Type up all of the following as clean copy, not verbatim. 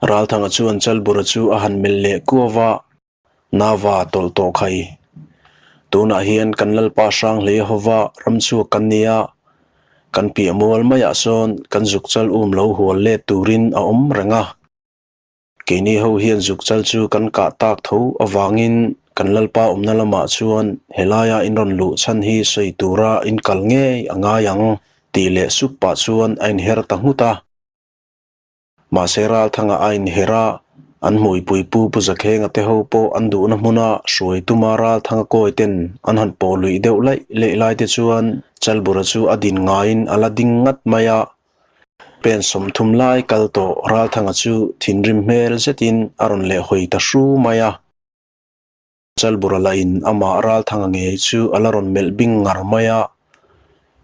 Ralthanga chuan Chalbura chu a han melh leh kuau a, Nava tawlh tawh khai. Tunah hian kan Lalpa hrang hlei hova ramchhuak kan ni a, kan piah mual maiah sawn kan zuk chal um lo hual let turin a awm reng a. Keini ho hian zuk chal chu kan kah tak tho avangin kan Lalpa awmna lamah chuan helaia in rawn luh chhan hi sawi tura in kal ngei a ngai ang tih leh sup pah chuan a inher ta nghut a. Mahse Ralthanga a inher a, an hmuipui pu Pu Zakhenga te ho pawh an duhna hmuna hruai tuma Ralthanga kawi ten an han pawh luih deuh laih laih lai te chuan Chalbura chu a din ngaiin a la ding ngat mai a. Pen 30 lai kal tawh Ralthanga chu thinrim hmel zetin a rawn leh hawi ta hru mai a. Chalbura lahin amah Ralthanga ngei chu a la rawn melh bing ngar mai a.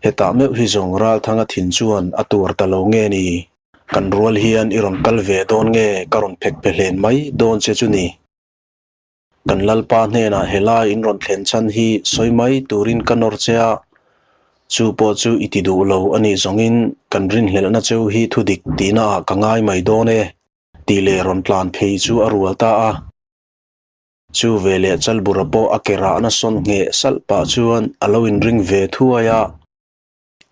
Hetah meuh hi zawng Ralthanga thin chuan a tuar ta lo nge ni? Kan rual hian i rawn kal ve dawn nge ka rawn phek pe hlen mai dawn che chu ni? Kan Lalpa hnenah helai in rawn thlen chhan hi sawi mai turin ka nawr che a, chu pawh chu i ti duh lo a nih zawngin kan rinhlelhna cheu hi thudik tihnaah ka ngai mai dawn e tih leh rawn tlan phei chu a rual ta a. Chu veleh Chalbura pawh a ke rahna sawn ngheh salh pah chuan a lo inring ve thuai a.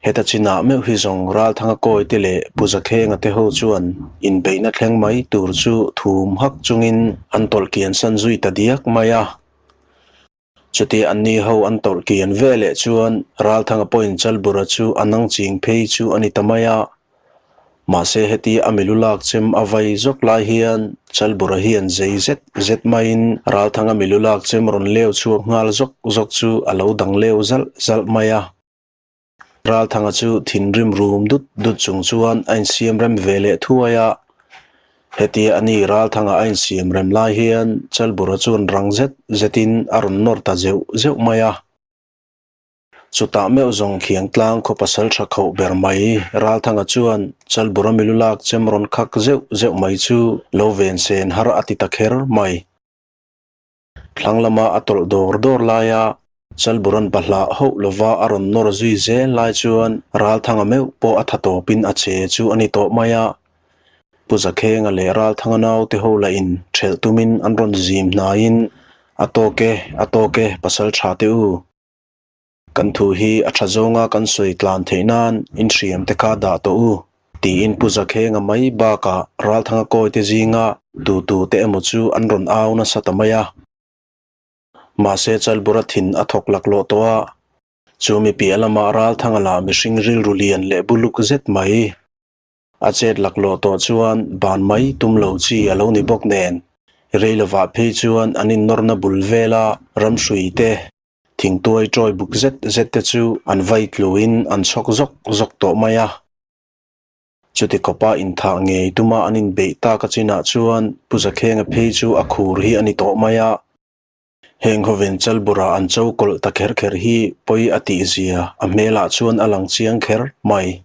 Heta chinah meuh hi zawng Ralthanga kawi te leh Pu Zakhenga te ho chuan inbeihna thleng mai tur chu thum hak chungin an tawlh kian san zui ta diak mai a. Chutia anni ho an tawlh kian veleh chuan Ralthanga pawhin Chalbura chu a nang ching phei chu a ni ta mai a. Mahse heti a milu lak chem a vai zawk lai hian Chalbura hian zei zet zet maiin Ralthanga milu lak chem rawn leu chhuak nghal zawk zawk chu a lo dang leu zalh zalh mai a. Ralthanga chu thinrim rum dut dut chung chuan a insiam rem ve leh thuai a. Hetia a ni Ralthanga a insiam rem lai hian Chalbura chuan rang zet zetin a rawn nawr ta zeuh zeuh mai a. Chutah meuh zawng khiang tlang khaw pasal tha khauh ber mai Ralthanga chuan Chalbura milu lak chem rawn khak zeuh zeuh mai chu lo ven sen har a ti ta kher mai. Thlang lama a tawlh dawr dawr laia Chalburan bahlah hauh lova a rawn nawr zui zel lai chuan Ralthanga meuh pawh a tha tawpin a che chu a ni tawh mai a. Pu Zakhenga leh Ralthanga naute ho lahin ṭhelh tumin an rawn zim hnaiin, A tawk e, a tawk e, pasal ṭha teh u. Kan thu hi a ṭha zawnga kan sawi tlan theih nan inhriam te kha dah tawh u, tiin Pu Zakhenga mai bakah Ralthanga kawite zinga tutu te emaw chu an rawn au nasa ta mai a. Mahse Chalbura thin a thawk laklawh tawh a, chu mi piah lama Ralthanga lah mihring rilru lian leh buluk zet mai a chet laklawh tawh chuan ban mai tum lo chi a lo ni bawk nen, rei lovah phei chuan an innawrna bul vela ramhrui te Thingtuai tawi buk zet zet te chu an vai tluin an chhawk zawk zawk tawh mai a. Chuti khawpa inthah ngei tuma an inbeih tak a chinah chuan Pu Zakhenga phei chu a khur hi a ni tawh mai a. Heng hovin Chalbura an cho kawlh ta kher kher hi pawi a tih zia a hmelah chuan a lang chiang kher mai.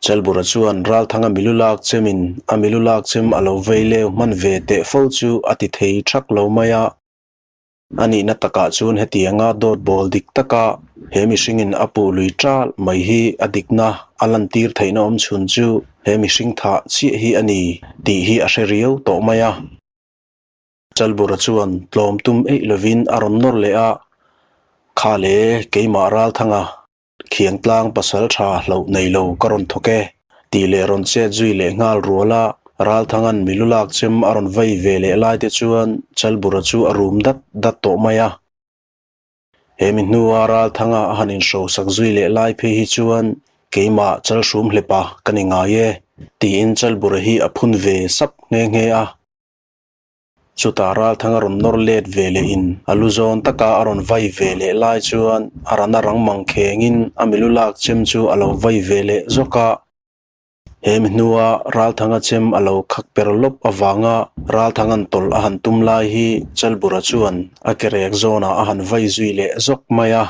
Chalbura chuan Ralthanga milu lak chemin a milu lak chem a lo vei leu hman ve teh fo chu a ti thei thak lo mai a. A nihna takah chuan hetianga dawt bawl dik taka he mihringin a puh lui ṭal mai hi a dikna a lantir theihna awm chhun chu he mihring thah chiah hi a ni tih hi a hre riau tawh mai a. Chalbura chuan tlawm tum eih lovin a rawn nawr leh a, Kha le, keimah Ralthanga, Khiangtlang pasal tha hlauh nei lo ka rawn thawk e, tih leh rawn chet zui leh nghal rual a, Ralthanga'n milu lak chem a rawn vei ve leh lai te chuan Chalbura chu a rum dat dat tawh mai a. He mi hnua Ralthanga a han inhrosak zui leh lai phei hi chuan keimah Chalhrum hlepa ka ni ngai e, tiin Chalbura hi a phun ve sap nghe nghe a. Chutah Ralthanga rawn nawr let ve leh in a lu zawn taka a rawn vai ve leh lai chuan a rana rang mang khengin a milu lak chem chu a lo vai ve leh zawk a. He mi hnua Ralthanga chem a lo khak per lawp avanga Ralthanga'n tawlh a han tum lai hi Chalbura chuan a ke rek zawnah a han vai zui leh zawk mai a.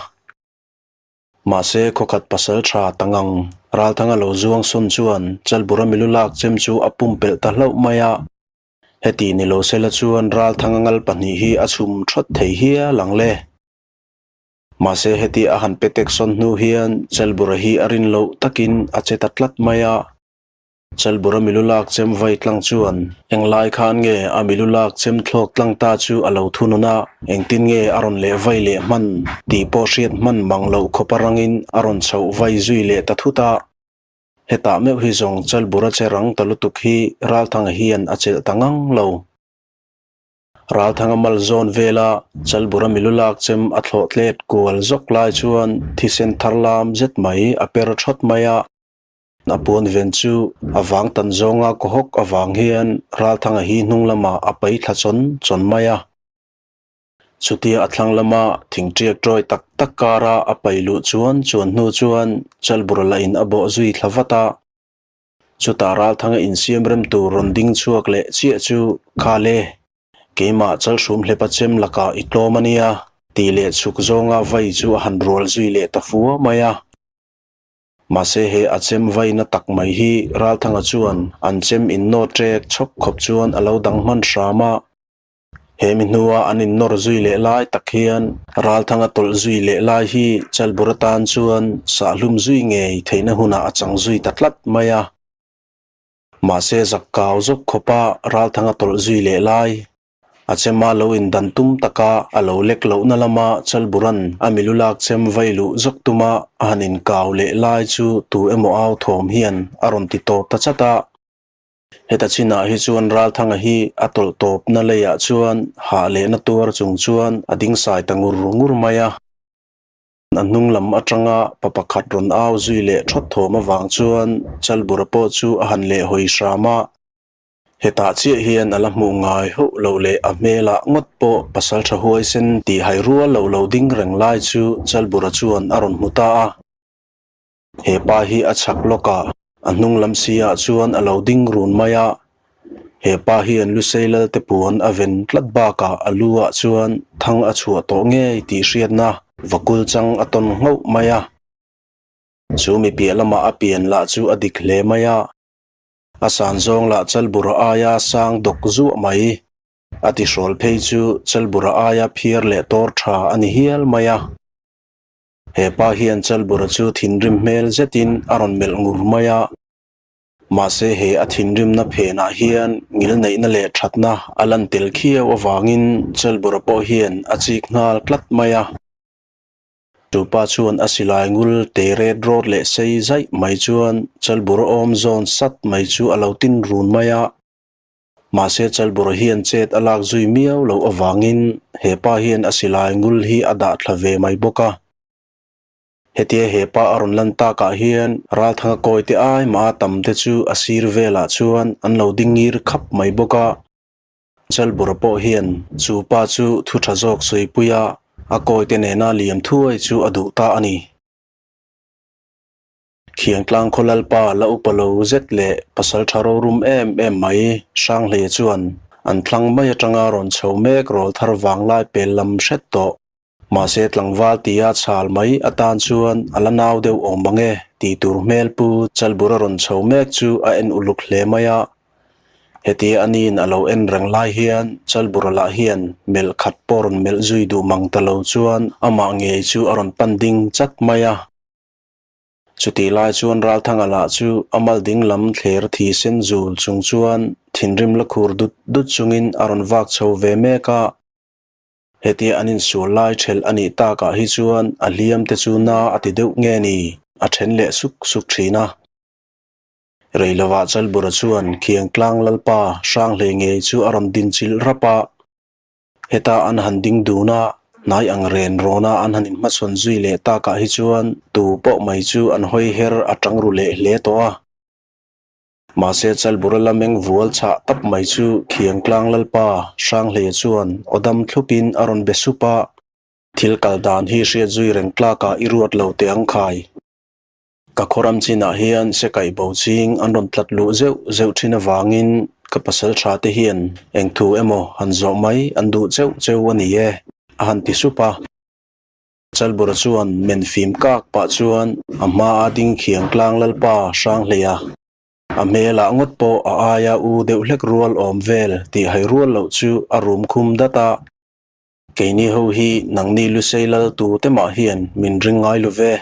Mahse khawkhat pasal tha tangang Ralthanga lo zuang sawn chuan Chalbura milu lak chem chu a pumpelh ta hlauh mai a. Heti ni lo sela chuan Ralthanga ngal pahnih hi a chhum thawt thei hial ang le. Mahse heti a han pe tek sawn hnu hian Chelbura hi a rin loh takin a che ta tlat mai a. Chalbura milu lak chem vai tlang chuan englai khan nge a milu lak chem thlawk tlang ta chu a lo thunun a, engtin nge a rawn leh vai leh hman tih pawh hriat hman mang loh khawp a rangin a rawn chhoh vai zui leh ta thut a. Hetah meuh hi zawng Chalbura che rang ta lutuk hi Ralthanga hian a chelh ta ngang lo. Ralthanga mal zawn vela Chalbura milu lak chem a thlawh tlet kual zawk lai chuan thisen thar lam zet mai a per thawt mai a. A puan ven chu a vang tan zawnga kaw hawk avang hian Ralthanga hi hnung lamah a pai thla chawn chawn mai a. Chutia a thlang lama thing ṭiak ṭawi tak tak kara a pai luh chuan chuan hnu chuan Chalbura lah in a bawh zui thla vat a. Chutah Ralthanga insiam rem tur rawn ding chhuak leh chiah chu kha le, keimah Chalhrum hlepa chem lakah i tlawm a nia tih leh chhuk zawnga vai chu a han rual zui leh ta fua mai a. Mahse he a chem vaina tak mai hi Ralthanga chuan an chem innawt ṭek chhawk khawp chuan a lo dang hman hram a. He mi hnua an innawr zui leh lai tak hian Ralthanga tawlh zui leh lai hi Chalbur atan chuan sahhlum zui ngei theihna hunah a chang zui ta tlat mai a. Mahse zak kau zawk khawpa Ralthanga tawlh zui leh lai A chema lo indan tum taka a lo lek lohna lama Chalburan a milu lak chem vai luh zawk tuma a han inkau leh lai chu tu emaw au thawm hian a rawn ti tawp ta chat a. Heta chinah hi chuan Ralthanga hi a tawlh tawpna leiah chuan hah lehna tuar chung chuan a ding sai ta ngur ngur mai a. A hnung lam atanga pa pakhat rawn au zui leh thawt thawm avang chuan Chalbura pawh chu a han lehhawi hram a. Hetah chiah hian a la hmuh ngai hauh loh leh a hmelah ngawt pawh pasal tha huaisen tih hai rual loh lo ding reng lai chu Chalbura chuan a rawn hmu ta a. He pa hi a chhak lawk a, a hnung lam si ah chuan a lo ding run mai a. He pa hian Lusei Lalte puan a ven tlat bakah a lu ah chuan thang a chhuah tawh ngei tih hriatna vakul chang a tawn nghauh mai a. Chu mi piah lamah a pian lah chu a dik hle mai a. A san zawng lah Chalbura aia sang dawk zuah mai. A tihrawl phei chu Chalbura aia phiar leh tawr tha a ni hial mai a. He pa hian Chalbura chu thinrim hmel zetin a rawn melh ngur mai a. Mahse he a thinrimna phenah hian ngilneihna leh thatna a lan tel khiau avangin Chalbura pawh hian a chik nghal tlat mai a. Chupa chuan a silai ngul te ret rawt leh sei zaih mai chuan Chalbura awm zawn sat mai chu a lo tin run mai a. Mahse Chalbura hian chet a lak zui miau loh avangin he pa hian a silai ngul hi a dah thla ve mai bawk a. Hetia he pa a rawn lan takah hian Ralthanga kawi te ai mah a tam te chu a sir velah chuan an lo ding ngir khap mai bawk a. Chalbura pawh hian chu pa chu thu tha zawk sawipuia a kawite nena liam thuai chu a duh ta a ni. Khiangtlang khaw lalpa la upa lo zet leh pasal tha rorum em em mai Hranghleia chuan an thlang mai atanga rawn chho mek rawl thar vanglai pel lam hret tawh. Mahse tlangval tia chhal mai atan chuan a la nau deuh awm ang e tih tur hmel pu Chalbura rawn chho mek chu a en uluk hle mai a. Hetia a niin a lo en reng lai hian Chalbura lah hian melh khat pawh rawn melh zui duh mang ta lo chuan amah ngei chu a rawn pan ding chat mai a. Chutih lai chuan Ralthanga lah chu a mal ding lam thler thi sen zul chung chuan thinrim la khur dut dut chungin a rawn vak chho ve mek a. Hetia an insual lai ṭhelh a nih takah hi chuan a hliam te chu na a ti deuh nge ni? A ṭhen leh suk suk ṭhin a. Rei lovah Chalbura chuan Khiangtlang Lalpa Hranghlei ngei chu a rawn din chilh rap a. Heta an han ding dun a, hnai ang ren rawna an han inhmachhawn zui leh takah hi chuan tu pawh mai chu an hawi her a ṭang ru leh hle tawh a. Mahse Chalbura la meng vual chhah tap mai chu Khiangtlang Lalpa Hranghleia chuan aw dam thlupin a rawn be sup a, Thil kal dan hi hriat zui reng tlakah i ruat lo teh ang khai. Ka khawram chinah hian se kaih bo ching an rawn tlat luh zeuh zeuh thin avangin ka pasal tha te hian eng thu emaw han zawh mai an duh cheuh cheuh a ni e, a han ti sup a. Chalbura chuan men fim kak pah chuan a hma a ding khiang tlang Lalpa Hranghleia. A hmelah ngawt pawh a aia u deuh hlek rual awm vel tih hai rual loh chu a rum khum dat a. Keini ho hi nangni Lusei lal tu te mah hian min ring ngai lo ve.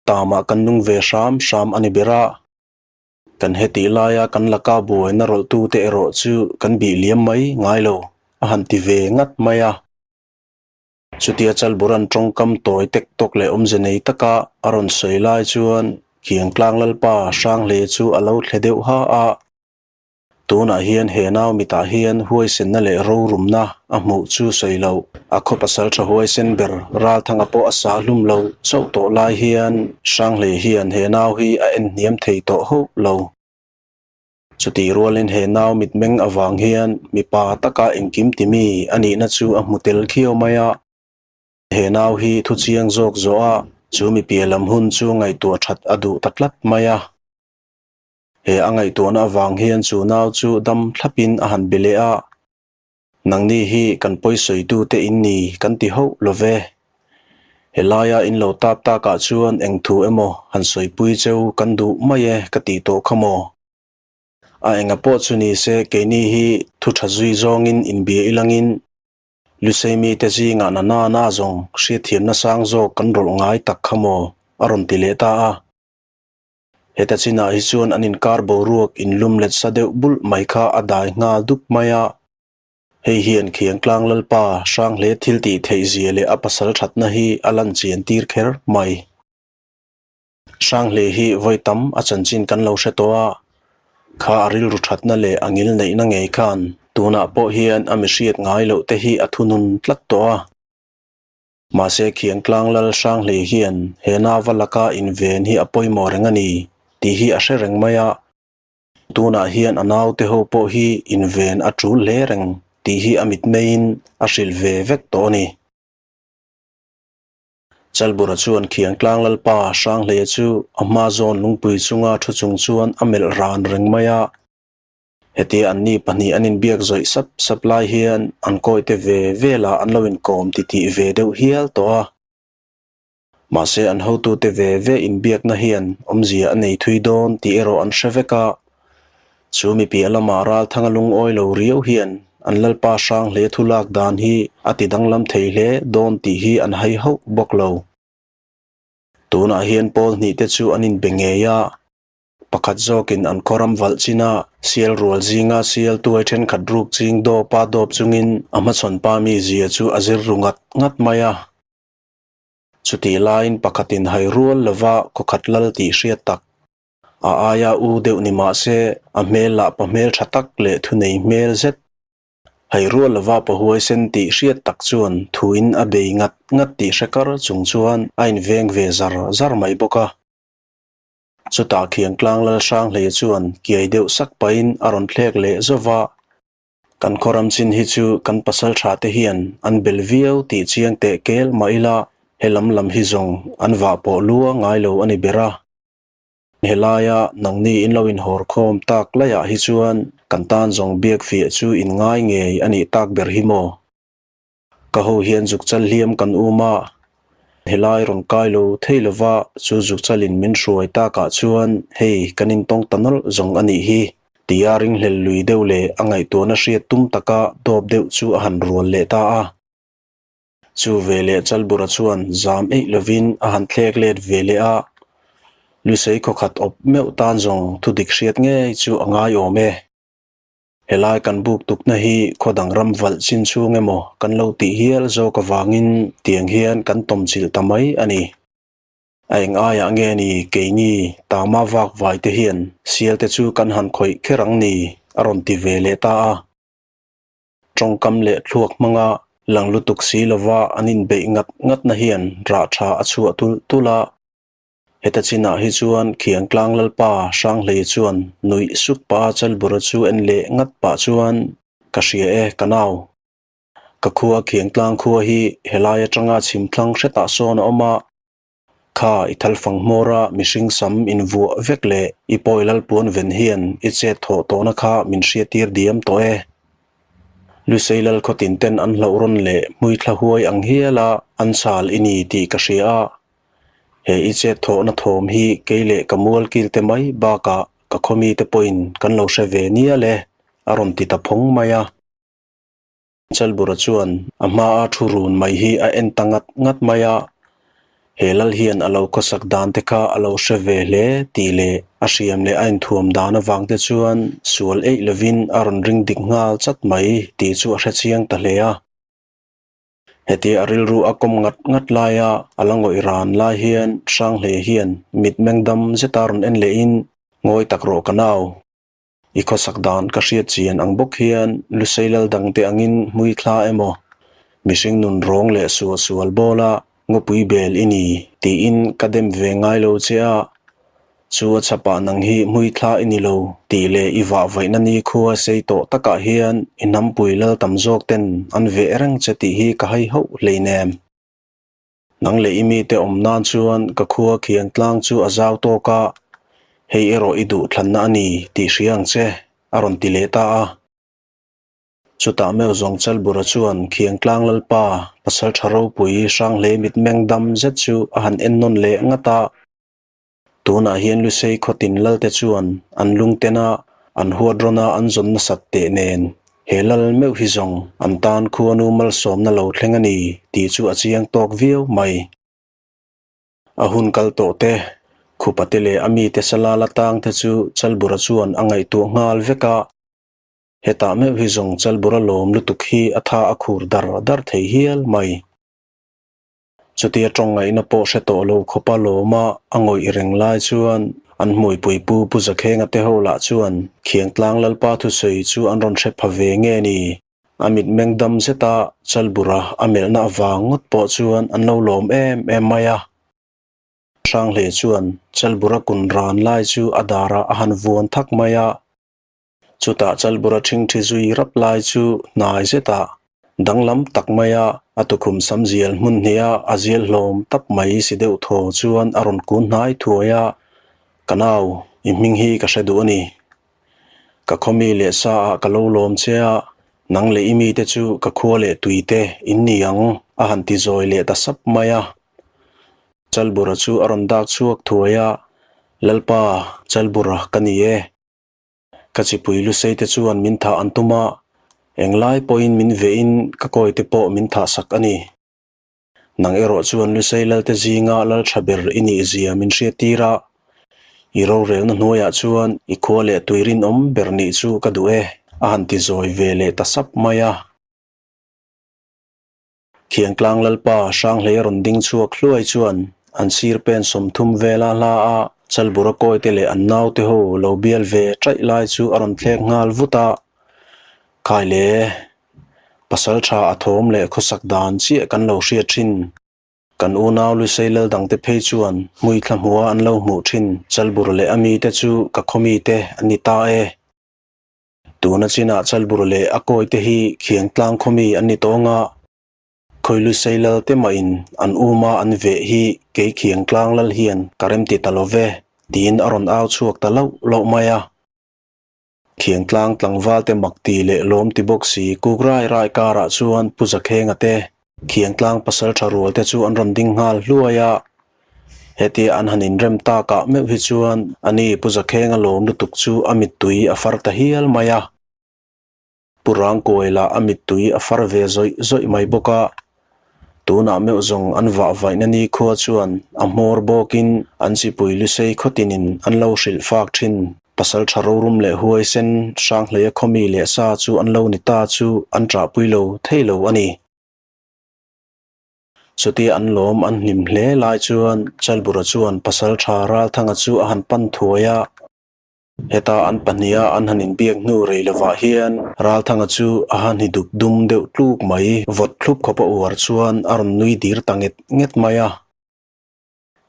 Tamah kan nung ve hram hram a ni ber a. Kan hetih laia kan laka buaina rawlhtute erawh chu kan bih liam mai ngai lo, a han ti ve ngat mai a. Chutia Chalburan tawngkam tawi tek tawk leh awmze nei taka a rawn sawi lai chuan Khiangtlang Lalpa Hranghle chu a lo thle deuh ha a. Tunah hian he nau mitah hian huaisenna leh rorumna a hmuh chu sawi loh. A khaw pasal tha huaisen ber Ralthanga pawh a sa hlum lo chauh tawh lai hian Hranghlei hian he nau hi a en hniam thei tawh hauh lo. Chutih rualin he nau mitmeng avang hian mipa taka engkim ti mi a nihna chu a hmu tel khiau mai a. He nau hi thu chiang zawk zawh a, chu mi piah lam hun chu ngaihtuah that a duh ta tlat mai a. He a ngaihtuahna avang hian chu nau chu dam thlapin a han be leh a, Nangni hi kan pawisawitute in ni kan ti hauh lo ve. Helaia in lo tap takah chuan eng thu emaw han sawipui cheu kan duh mai e ka tih tawh kha maw? A enga pawh chu ni se keini hi thu tha zui zawngin inbia ilangin Lusei mite zingah na na na zawng hriatthiamna sang zawk kan rawlh ngai tak kha maw? a rawn ti leh ta a. Heta chinah hi chuan an inkar boruak inlum let sa deuh bulh mai kha a dai nghal dup mai a. Hei hian Khiangtlang Lalpa Hranghle thil tih theih zia leh a pasal thatna hi a lan chian tir kher mai. Hranghle hi vawi tam a chanchin kan lo hre tawh a, kha a rilru thatna leh a ngil neihna ngei khan tunah pawh hian a mihriat ngai loh te hi a thunun tlat tawh a. Mahse Khiangtlang Lal Hranghlei hian he nava laka inven hi a pawimawh reng a ni tih hi a hre reng mai a, tunah hian a naute ho pawh hi inven a tul hle reng tih hi a mitmeiin a hrilh ve vek tawh a ni. Chalbura chuan Khiangtlang Lalpa Hranghleia chu a hma zawn lungpui chunga thu chung chuan a melh ran reng mai a. Hetia anni pahnih an inbiak zawih sap sap lai hian an kawite ve velah an lo inkawm titih ve deuh hial tawh a. Mahse an hotute ve ve inbiakna hian awmzia a nei thui dawn tih erawh an hre vek a. Chu mi piah lamah Ralthanga lungawi lo riau hian an Lalpa hrang hle thu lak dan hi a ti danglam thei hle dawn tih hi an hai hauh bawk lo. Tunah hian pawl hnihte chu an inbe ngei a. Pakhat zawkin an khaw ram valh chin a, sial rual zinga sial tuai thenkhat ruk ching dawp a dawp chungin a hmachhawn pa mi zia chu a zir ru ngat ngat mai a. Chutih laiin pakhatin hai rual lova khaw khat lal tih hriat tak. A aia u deuh ni mah se a hmel lah pa hmel tha tak leh thunei hmel zet. Hai rual lova pa huaisen tih hriat tak chuan thuin a bei ngat ngat tih hre kar chung chuan a inveng ve zar zar mai bawk a. Chutah Khiangtlang Lal Hranghleia chuan kiai deuh sak pahin a rawn thlek leh zauh va, Kan khaw ram chin hi chu kan pasal tha te hian an bel viau tih chiang teh kel mah ila he lam lam hi zawng an vah pawh lua ngai lo a ni ber a. Helaia nangni in lo inhawr khawm tak laiah hi chuan kan tan zawng biak fiah chu in ngai ngei a nih tak ber hi maw? Ka ho hian zukchal hliam kan um a, helai rawn kai lo thei lova chu zukchalin min hruai takah chuan hei kan intawng ta nawlh zawng a nih hi tia ringhlel lui deuh leh a ngaihtuahna hriat tum taka dawp deuh chu a han rual leh ta a. Chu veleh Chalbura chuan zam eih lovin a han thlek let ve leh a, Lusei khawkhat awp meuh tan zawng thudik hriat ngei chu a ngaiawm e. Helai kan buk tukna hi khaw dang ram valh chin chhung emaw kan lo tih hial zawk avangin tiang hian kan tawm chilh ta mai a ni. A eng aiah nge ni keini tama vak vai te hian sial te chu kan han khawih kher ang ni a rawn ti ve leh ta a. Tawngkam leh thluak hmanga lang lutuk si lova an inbeih ngat ngatna hian rah tha a chhuah tulh tulh a. Heta chinah hi chuan Khiangtlang Lalpa Hranghlei chuan nuih suk pah a Chalbura chu en leh ngat pah chuan, Ka hria e, ka nau. Ka khua Khiangtlang khua hi helai atanga chhimthlang hretah sawn a awm a, kha i thalfang hmawra mihring sam invuah vek leh i pawi Lalpuan ven hian i chet thawh tawhna kha min hriattir diam tawh e. Lusei Lal khawtin ten an hlauh rawn leh hmuithla huai ang hiala an chal i ni tih ka hria a, He i chet thawhna thawm hi kei leh ka mual kil te mai bakah ka khawmi te pawhin kan lo hre ve nial e, a rawn ti ta phawng mai a. Chalbura chuan a hmaa thu run mai hi a en ta ngat ngat mai a. He lal hian a lo khawsak dan te kha a lo hre ve hle tih leh a hriam leh a inthuam dan avang te chuan sual eih lovin a rawn ring dik nghal chat mai tih chu a hre chiang ta hle a. Hetia a rilru a kawm ngat ngat laia a la ngawih ran lai hian Hranghleia hian mitmeng dam zeta rawn en lehin, Ngawi tak rawh ka nau. I khawsak dan ka hriat chian ang bawk hian Lusei lal dangte angin hmui thla emaw, mihring nun rawng leh sual sual bawla ngawpui bel i ni tiin ka dem ve ngai lo che a, chu a chhapah nang hi hmui thla i ni lo tih leh i vahvaihna nikhua sei tawh takah hian i hnampui lal tam zawk ten an veh reng che tih hi ka hai hauh hleinem. Nang leh i mite awm nan chuan ka khua khiang tlang chu a zau tawk a, hei erawh i duh thlanna a ni tih hria ang che, a rawn ti leh ta a. Chutah meuh zawng Chalbura chuan khiang tlang lalpa pasal tha ropui Hranghleia mitmeng dam zet chu a han en nawn leh ngat a. Tunah hian Lusei khawtin lalte chuan an lungtena an huat rawna an zawn nasat teh nen he lal meuh hi zawng an tan khuanu malsawmna lo thleng a ni tih chu a chiang tawk viau mai. A hun kal tawh te, khupa te leh a mite sala la tang te chu Chalbura chuan a ngaihtuah nghal vek a. Hetah meuh hi zawng Chalbura lawm lutuk hi a tha a khur dar dar thei hial mai. Chutia tawng ngaihna pawh hre tawh lo khawpa lawma a ngawih reng lai chuan an hmuipui pu Pu Zakhenga te ho lah chuan Khiangtlang Lalpa thusawi chu an rawn hre pha ve nge ni? A mitmeng dam zeta Chalbura a melhna avang ngawt pawh chuan an lo lawm em em mai a. Hranghle chuan Chalbura kun ran lai chu a darah a han vuan thak mai a. Chutah Chalbura ṭhingṭhi zui rap lai chu hnai zetah danglam tak maia a tukhum sam zial hmun hniha a zial hlawm tap mai si deuh thaw chuan a rawn kun hnai thuai a, Ka nau, i hming hi ka hre duh a ni. Ka khawmi leh sa ah ka lo lawm che a, nang leh i mite chu ka khua leh tui te in ni ang, a han ti zawi leh ta sap mai a. Chalbura chu a rawn dak chhuak thuai a, Lalpa, Chalbura ka ni e. Ka chipui lusei te chuan min thah an tum a, englai pawhin min vehin ka kawi te pawh min thah sak a ni. Nang erawh chuan lusei lalte zinga lal tha ber i nih zia min hriat tir a, i rorelna hnuaiah chuan i khua leh tui rinawm ber nih chu ka duh e, a han ti zawi ve leh ta sap mai a. Khiangtlang Lalpa Hranghleia rawn ding chhuak hluai chuan an sir pen 30 vela hla a Chalbura kawite leh an naute ho lo bial ve ṭaih lai chu a rawn thlek nghal vut a. Khai le, pasal ṭha a thawm leh khawsak dan chiah kan lo hriat ṭhin. Kan unau Lusei lal dangte phei chuan hmui thla hmua an lo hmuh ṭhin Chalbur leh a mite chu ka khaw mite an ni ta e. Tuna chinah Chalbur leh a kawite hi Khiangtlang khawmi an ni tawng a, Khawilusei lal te mahin an uma an veh hi kei Khiangtlang lal hian ka remti ta lo ve, tiin a rawn au chhuak ta lauh lauh mai a. Khiangtlang tlangval te makti leh lawmti bawk si kuk rai rai karah chuan Pu Zakhenga te Khiangtlang pasal tha rual te chu an rawn ding nghal hluai a. Hetia an han inrem takah meuh hi chuan ani Pu Zakhenga lawm lutuk chu a mittui a far ta hial mai a. Pu Rangkuai lah a mittui a far ve zawih zawih mai bawk a. Tunah meuh zawng an vah vaihna nikhua chuan a hmawr bawkin an chipui lusei khawtinin an lo hrilh fak thin. Pasal tha rorum leh huaisen Hranghleia khawmi leh sa chu an lo ni ta chu an ṭahpui lo thei lo a ni. Chutia an lawm an hlim hle lai chuan Chalbura chuan pasal tha Ralthanga chu a han pan thuai a. Heta an pahniha an han inbiak hnu rei lovah hian Ralthanga chu a han hi dup dum deuh tluk mai vawt thlup khawp a uar chuan a rawn nui dir ta nget nget mai a.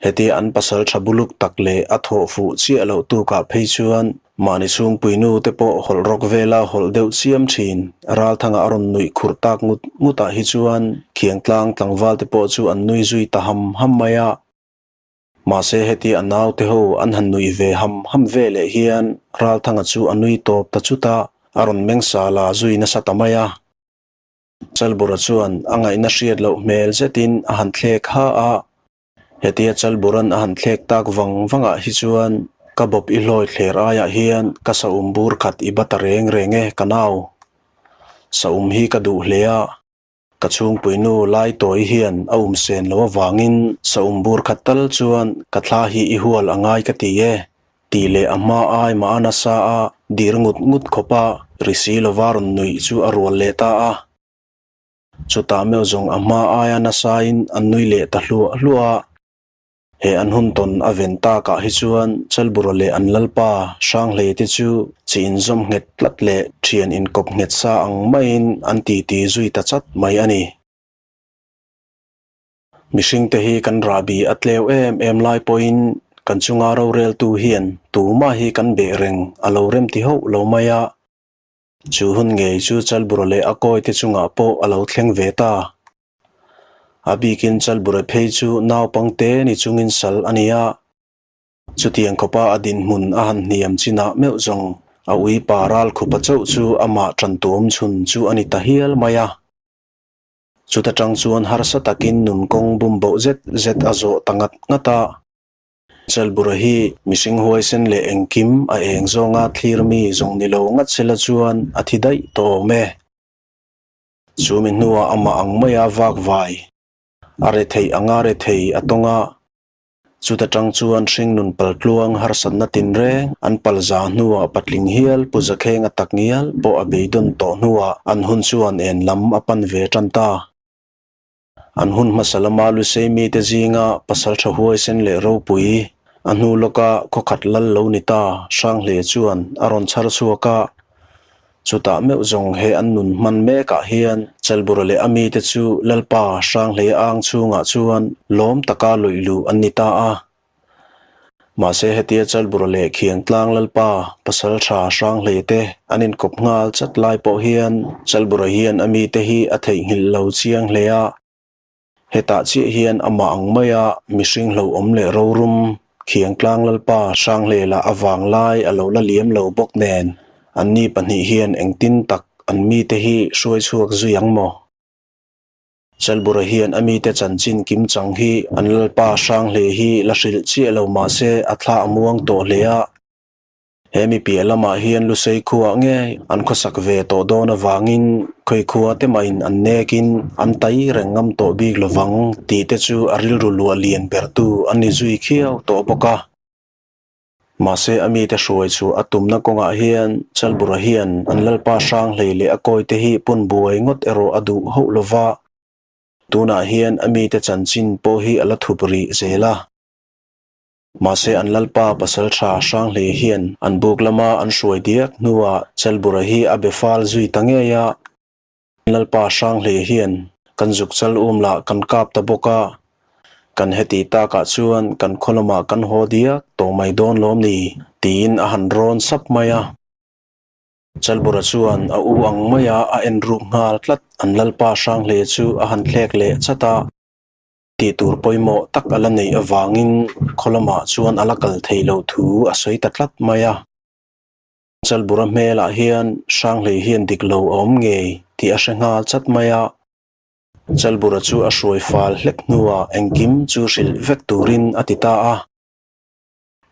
Hetia an pasal tha buluk tak leh a thawh fuh chiah loh tukah phei chuan mahni chhungpui nu te pawh hawlh rawk vela hawlh deuh chiam thin. Ralthanga a rawn nuih khurh tak ngut ngutah hi chuan Khiangtlang tlangval te pawh chu an nui zui ta ham ham mai a. Mahse hetia a naute ho an han nuih ve ham ham ve leh hian Ralthanga chu a nui tawp ta chut a, a rawn meng sala zui nasa ta mai a. Chalbura chuan a ngaihna hriat loh hmel zetin a han thlek ha a. Hetia Chalburan a han thlek tak vang vangah hi chuan ka bawp i hlawi thler aiah hian ka saum bur khat i ba ta reng reng e ka nau. Saum hi ka duh hle a. Ka chhungpuinu Laitawi hian a um sen lo avangin saum bur khat tal chuan ka thla hi i hual a ngai ka ti e, tih leh a hma ai mah a nasa a dir ngut ngut khawp a, ri si lova rawn nuih chu a rual leh ta a. Chutah meuh zawng a hma aia nasain an nui leh ta hluah hluah a. He an hun tawn a ven takah hi chuan Chalbura leh an lalpa Hranghlei te chu chi inzawm nghet tlat leh thian inkawp nghet sa ang maiin an titi zui ta chat mai a ni. Mihringte hi kan rahbi a tleu em em lai pawhin kan chunga roreltu hian tumah hi kan beh reng a lo remti hauh lo mai a. Chu hun ngei chu Chalbura leh a kawite chungah pawh a lo thleng ve ta. A bikin Chalbura phei chu naupangte ni chungin sal a ni a. Chutiang khawpa a dinhmun a han hniam chinah meuh zawng a uipa ral khupa chauh chu amah tantuam chhun chu a ni ta hial mai a. Chuta tang chuan harsa takin nun kawng bum boh zet zet a zawh ta ngat ngat a. Chalbura hi mihring huaisen leh engkim a eng zawnga thlir mi zawng ni lo ngat sela chuan a thi daih tawh awm e. Chumi hnuah amah ang maia vak vai a re theih anga re thei a tawng a. Chuta tang chuan hringnun paltluang harsatna tinreng an palza hnuah patling hial Pu Zakhenga takngial pawh a beidawn tawh hnuah an hun chuan en lam a pan ve tan ta. An hun hmasa lama Lusei mite zinga pasaltha huaisen leh ropui a hnu lawka khawkhat lal lo ni ta Hranghle chuan a rawn chhar chhuak a. Chutah meuh zawng he an nun hman mekah hian Chalbura leh a mite chu Lalpa Hranghle ang chhungah chuan lawm taka lawih luh an ni ta a. Mahse hetia Chalbura leh Khiangtlang Lalpa Pasaltha Hranghle te an inkawp nghal chat lai pawh hian Chalbura hian a mite hi a theihnghilh lo chiang hle a. Hetah chiah hian amah ang maia mihring hlauhawm leh rorum Khiangtlang Lalpa Hranghlela a vanglai a lo la liam lo bawk nen, anni pahnih hian engtin tak an mite hi hruai chhuak zui ang maw? Chalbura hian a mite chanchin kim chang hi an Lalpa Hranghle hi la hrilh chiah lo mahse a thla a muang tawh hle a. He mi piah lamah hian Lusei khuaah ngei an khawsak ve tawh dawn avangin khawi khua te mahin an nekin an tai reng ngam tawh bik lovang tih te chu a rilru luah lian bertu an ni zui khiau tawh bawk a. Mahse a mite hruai chu a tumna kawngah hian Chalbura hian an Lalpa Hranghlei leh a kawite hi pun buai ngawt erawh a duh hauh lova, tunah hian a mite chanchin pawh hi a la thup rih zel a. Mahse an Lalpa Pasaltha Hranghlei hian an buk lama an hruai diak hnuah Chalbura hi a be fal zui ta ngei a. Lalpa Hranghlei hian kan zuk chal um lah kan kap ta bawk a, kan heti takah chuan kan khaw lamah kan haw diak tawh mai dawn lawm ni? tiin a han rawn sap mai a. Chalbura chuan a u ang maia a en ruk nghal tlat an Lalpa Hranghlei chu a han thlek leh chat a. Tih tur pawimawh tak a la neih avangin khaw lamah chuan a la kal thei loh thu a sawi ta tlat mai a. Chalbura hmelah hian Hranghlei hian dik lo a awm ngei tih a hre nghal chat mai a. Chalbura chu a hruai fal hlek hnuah engkim chu hrilh vek turin a ti ta a.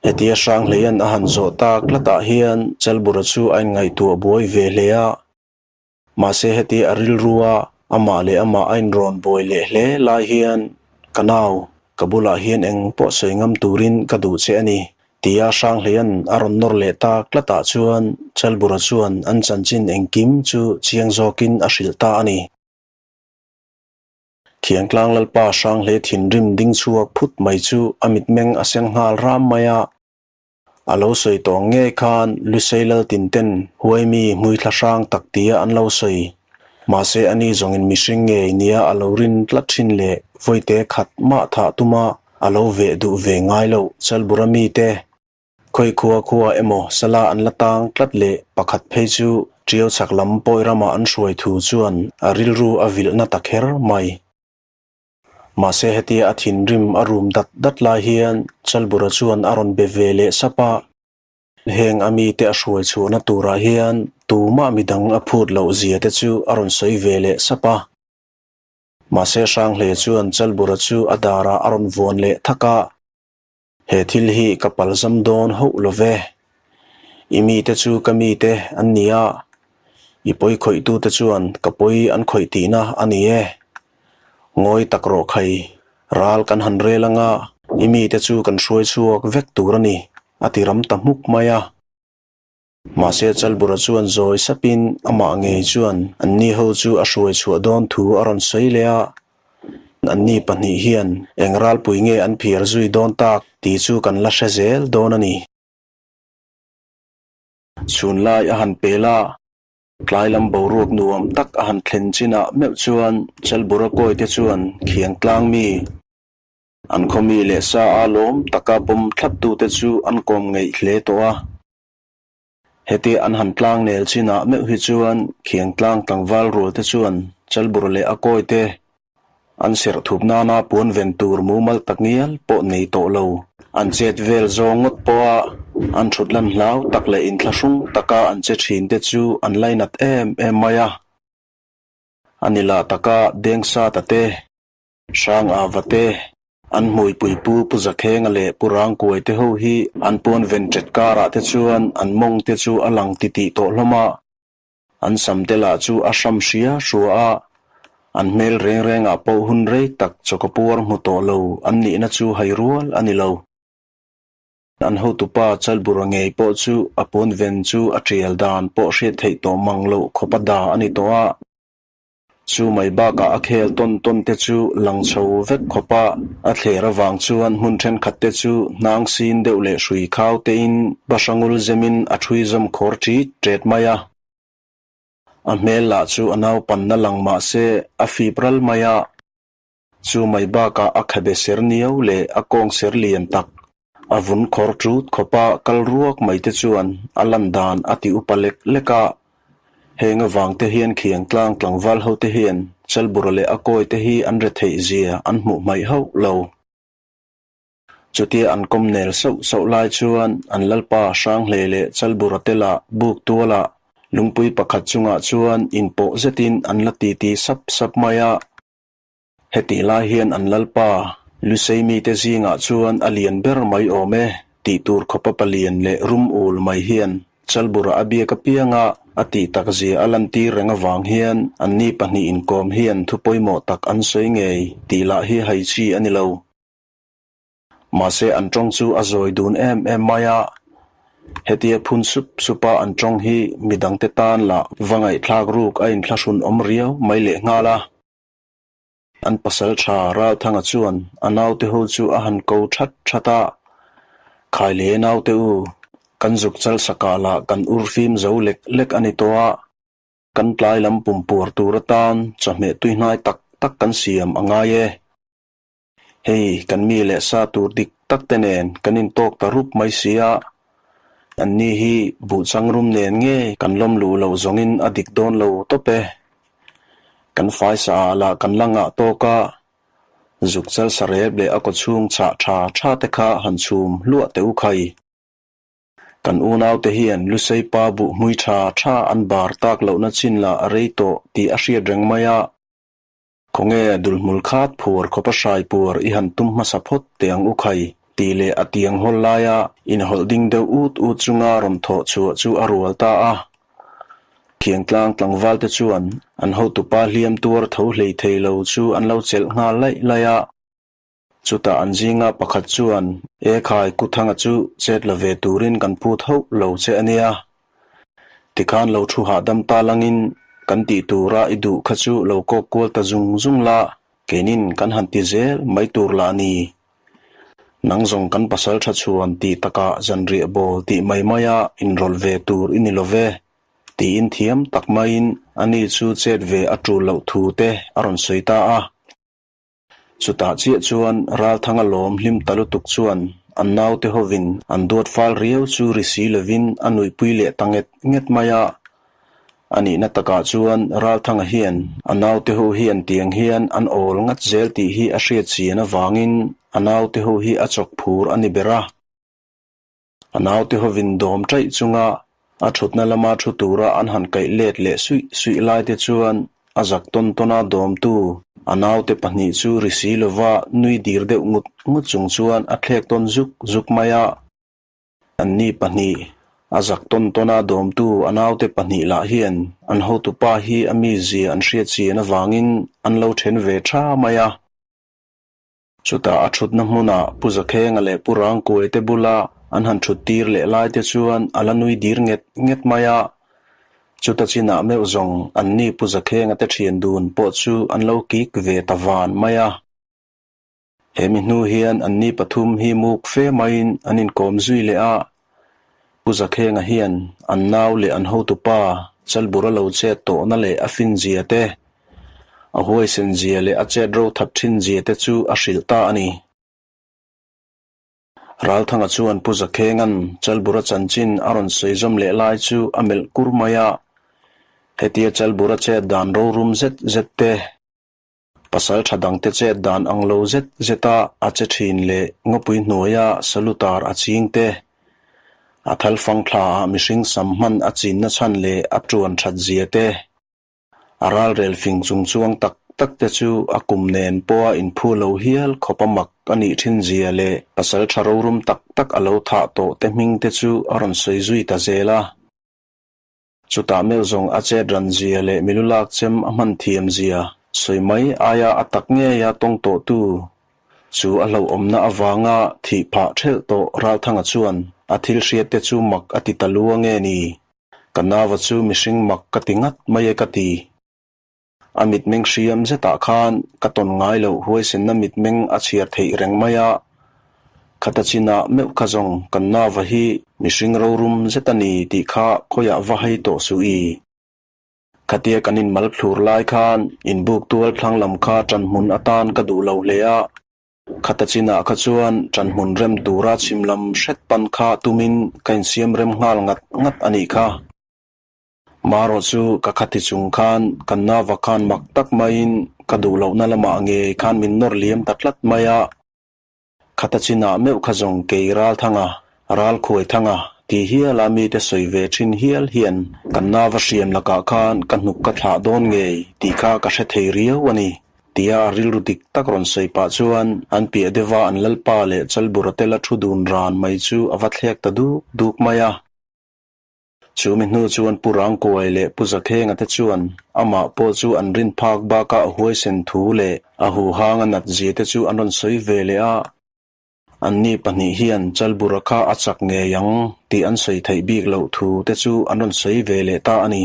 Hetia Hranghleia'n a han zawh tak tlatah hian Chalbura chu a inngaihtuah buai ve hle a. Mahse heti a rilrua amah leh amah a inrawn buai leh hle lai hian, Ka nau, ka bulah hian eng pawh sawi ngam turin ka duh che a ni, tia Hranghleia'n a rawn nawr leh tak tlatah chuan Chalbura chuan an chanchin engkim chu chiang zawkin a hrilh ta a ni. Thiangtlang Lalpa Hranghlei thinrim ding chhuak phut mai chu a mitmeng a sen nghal ram mai a. A lo sawi tawh ang ngei khan Lusei Laltin ten huaimi hmuithla hrang tak tia an lo sawi. Mahse ani zawngin mihring ngei nia a lo rin tlat thin leh vawite khat mah thah tuma a lo veh duh ve ngai loh Chalbura mite khawi khua khua emaw sala an la tang tlat leh pakhat phei chu Tiau chhak lam pawi rama an hruai thu chuan a rilru a vilhna ta kher mai. Mahse hetia a thinrim a rum dat dat lai hian Chalbura chuan a rawn be ve leh sap a, heng a mite a hruai chhuahna turah hian tumah midang a phut loh zia te chu a rawn sawi ve leh sap a. Mahse Hranghle chuan Chalbura chu a darah a rawn vuan leh thak a, He thil hi ka palzam dawn hauh lo ve. I mite chu ka mite an ni a, i pawi khawihtute chuan ka pawi an khawih tihna a ni e. Ngawi tak rawh khai, ral kan han rel anga i mite chu kan hruai chhuak vek tur a ni, a ti ram ta hmuk mai a. Mahse Chalbura chuan zawi sapin amah ngei chuan anni ho chu a hruai chhuah dawn thu a rawn sawi leh a. Anni pahnih hian eng ralpui nge an phiar zui dawn tak tih chu kan la hre zel dawn a ni. Chhun lai a han pel a, tlai lam boruak nuam tak a han thlen chinah meuh chuan Chalbura kawite chuan khiang tlang mi, an khaw mi leh sa a lawm taka pawm thlaptute chu an kawm ngeih hle tawh a. Hetia an han tlang nel chinah meuh hi chuan khiang tlang tlangval rual te chuan Chalbura leh a kawite An serh thup nana puan ven tur mumal tak ngial pawh nei tawh lo. An chet vel zawng ngawt pawha an thut lan hlau tak leh inthlahrung taka an che thin te chu an lainat em em mai a. A ni lah taka Dengsata te, Hrangava te, an hmuipui pu Pu Zakhenga leh Pu Rangkuai te ho hi an puan ven ṭet karah te chuan an mawng te chu a lang titih tawh hlawm a. An sam te lah chu a hram hria hrua a, an hmel reng rengah pawh hun rei tak chawka puar hmu tawh lo an nihna chu hai rual a ni lo. An hotupa Chalbura ngei pawh chu a puan ven chu a tial dan pawh hriat theih tawh mang loh khawpa da a ni tawh a. Chu mai bakah a khel tawn tawn te chu lang chho vek khawpa a thler avang chuan hmun thenkhat te chu hnang sin deuh leh hrui khau tein bahrangul zemin a thui zawm khawr ṭit ṭet mai a. A hmel lah chu a naupanna lang mah se a fip ral mai a. Chu mai bakah a khabe ser niau leh a kawng ser lian tak, a vun khawr ṭut khawpa kal ruak mai te chuan a lan dan a ti upa lek lek a. Heng avang te hian khiang tlang tlangval ho te hian Chalbura leh a kawi te hi an retheih zia an hmuh hmaih hauh lo. Chutia an kawm nel sauh sauh lai chuan an lalpa Hranghlei leh Chalbura te lah buk tualah lungpui pakhat chungah chuan inpawh zetin an la titi sap sap mai a. Hetih lai hian an lalpa, Lusei mite zingah chuan a lian ber mai awm e, tih tur khawpa palian leh rum ul mai hian Chalbura a biak apianga a tih tak zia a lantir reng avang hian anni pahnih inkawm hian thu pawimawh tak an sawi ngei tih lah hi hai chi a ni lo. Mahse an tawng chu a zawi dun em em mai a, hetia phun sup supa an tawng hi midangte tan lah va ngaihthlak ruk a inthlahrun awm riau mai lehnghal a. An pasal tha Ralthanga chuan a naute ho chu a han ko that that a, Khai le naute u, kan zuk chal sakah lah kan ur fim zo lek lek a ni tawh a, kan tlai lam pum puar tur atan chawhmeh tui hnai tak tak kan siam a ngai e. Hei kan mi leh sa tur dik tak te nen kan intawk ta rup mai si a, anni hi buhchang rum nen nge kan lawm luh loh zawngin a dik dawn lo tawp e. Kan faisa ah lah kan la ngah tawk a, zuk chal sarep leh a kawchhung chhah tha tha te kha han chhum hluah teh u khai. Kan unaute hian Lusei pa buh hmui tha tha an bar tak lohna chin lah a rei tawh tih a hriat reng mai a. Khawnge dulhmul khat phuar khawpa hrai puar i han tum hmasa phawt teh ang u khai, tih leh a tiang hawl laia inhawlh ding deuh ut ut chunga rawn thawh chhuah chu a rual ta a. Khiangtlang tlangval te chuan an hotupa hliam tuar tho hlei thei lo chu an lo chelh nghal laih laih a. Chutah an zinga pakhat chuan, E khai, Kuthanga chu chet la ve turin kan phut hauh lo che a nia. Tikhan lo thu hahdam ta langin kan tih tura i duh kha chu lo kawk kual ta zung zung la, keinin kan han ti zel mai tur lah a ni. Nang zawng kan pasal tha chhuan tih takah zanriah bawl tih mai maia inrawlh ve tur i ni lo ve, tiin thiam tak maiin ani chu chet ve a tul loh thu te a rawn sawi ta a. Chutah chiah chuan Ralthanga lawm hlim ta lutuk chuan an naute hovin an duat fal riau chu ri si lovin a nuihpui leh ta nget nget mai a. A nihna takah chuan Ralthanga hian a naute ho hian tiang hian an awl ngat zel tih hi a hriat chian avangin a naute ho hi a chawk phur a ni ber a. A naute hovin dawm ṭaih chunga a ṭhutna lama ṭhu tura an han kaih let leh suih suih lai te chuan a zak tawn tawna dawmtu a naute pahnih chu ri si lova nui dir deuh ngut ngut chung chuan a thlek tawn zuk zuk mai a. Anni pahnih. A zak tawn tawna dawmtu a naute pahnih lah hian an hotupa hi a mizia an hriat chian avangin an lo then ve tha mai a. Chutah a thutna hmunah Pu Zakhenga leh Pu Rangkuai te bula an han thut tir leh lai te chuan a la nui dir nget nget mai a. Chuta chinah meuh zawng anni Pu Zakhenga te thian dun pawh chu an lo kik ve ta van mai a. He mi hnu hian anni pathum hi muk fe maiin an inkawm zui leh a, Pu Zakhenga hian an nau leh an hotupa Chalbura lo chet tawhna leh a finzia te, a huaisenzia leh a chet ro that thinzia te chu a hrilh ta a ni. Ralthanga chuan Pu Zakhenga'n Chalbura chanchin a rawn sawi zawm leh lai chu a melh kur mai a, hetia Chalbura chet dan rorum zet zet te, Pasal tha dangte chet dan ang lo zet zeta a che thin leh ngawpui hnuaia salutar a ching te, a thal fang thlaah mihring sam hman a chinna chhan leh a tuan that zia te, a ralrel fing chung chuang tak tak te chu a kum nen pawha inphu lo hial khawp a mak a nih thin zia leh pasal tha rorum tak tak a lo thah tawh te hming te chu a rawn sawi zui ta zel a. Chutah meuh zawng a chet ran zia leh milu lak chem a hman thiam zia sawi mai aia a tak ngeia tawng tawhtu chu a hlauhawmna avanga thih phah thelh tawh Ralthanga chuan a thil hriat te chu mak a ti ta lu a nge ni? Ka nava chu mihring mak ka ti ngat mai e ka ti. A mitmeng hriam zetah khan ka tawn ngai loh huaisenna mitmeng a chhiar theih reng mai a, khata chinah meuh kha zawng kan nava hi mihring rorum zet a ni tih kha khawiah va hai tawh suh i. Khatia kan inmal thlur lai khan inbuk tual thlang lam kha ṭanhmun atan ka duh lo hle a, khata chinah kha chuan ṭanhmun rem tura chhim lam hret pan kha tumin ka insiam rem nghal ngat ngat a nih kha. Marawh chu ka khati chung khan kan nava khan mak tak maiin ka duh lohna lamah ngei khan min nawr liam ta tlat mai a. Khata chinah meuh kha zawng kei ral thanga, ral khuai thanga ti hiala mite sawi ve thin hial hian kan nava hriam lakah khan ka hnuk ka thlah dawn ngei tih kha ka hre thei riau a ni tia a rilru dik tak rawn sawi pah chuan an piah deuha an lalpa leh Chalbura tela thu dun ran mai chu a va thlek ta duk duk mai a. Chu mi hnu chuan Pu Rangkuai leh Pu Zakhenga te chuan amah pawh chu an rin phak bakah a huaisen thu leh a huhang a nat zia te chu an rawn sawi ve leh a. Anni pahnih hian Chalbura kha a chak ngei ang tih an sawi theih bik loh thu te chu an rawn sawi ve leh ta a ni.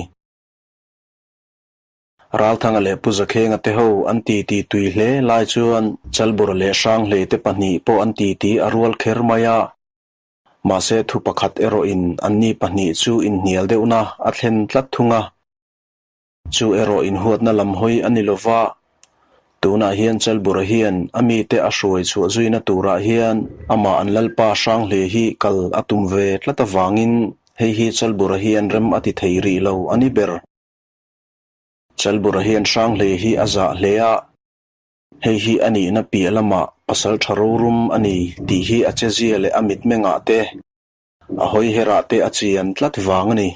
Ralthanga leh Pu Zakhenga te ho an titi tui hle lai chuan Chalbura leh Hranghlei te pahnih pawh an titi a rual kher mai a. Mahse thu pakhat erawhin anni pahnih chu inhnial deuhna a thlen tlat thung a. Chu erawh inhuatna lam hawi a ni lova, tunah hian Chalbura hian a mite a hruai chhuah zuina turah hian amah an Lalpa Hranghle hi kal a tum ve tlat avangin hei hi Chalbura hian rem a ti thei rih lo a ni ber. Chalbura hian Hranghle hi a zah hle a. Hei hi a nihna piah lamah pasal tha rorum a ni tih hi a chezia leh a mitmengah te, a hawiherah te a chian tlat vang a ni.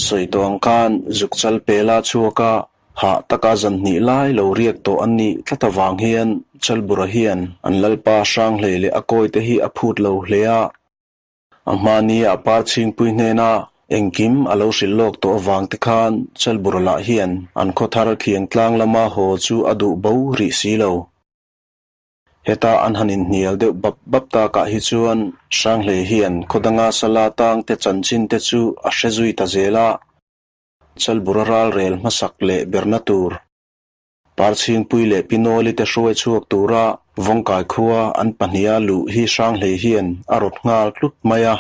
Sawi tawh ang khan zuk chal pela chhuaka hah taka zan hnih lai lo riak tawh an nih tlat avang hian Chalbura hian an lalpa Hranghlei leh a kawite hi a phut lo hle a. A hmani a par chhingpui hnena engkim a lo hrilh lawk tawh avang te khan Chalbura lah hian an khawthar khiang tlang lama haw chu a duh bo rih si lo. Heta an han inhnial deuh bap bap takah hi chuan Hranghlei hian khawdanga sala tang te chanchin te chu a hre zui ta zel a, Chalbura ralrel hmasak leh berna tur Parchhingpui leh Pinawli te hruai chhuak tura Vawngkai khua an pahniha luh hi Hranghlei hian a rawt nghal tlut mai a.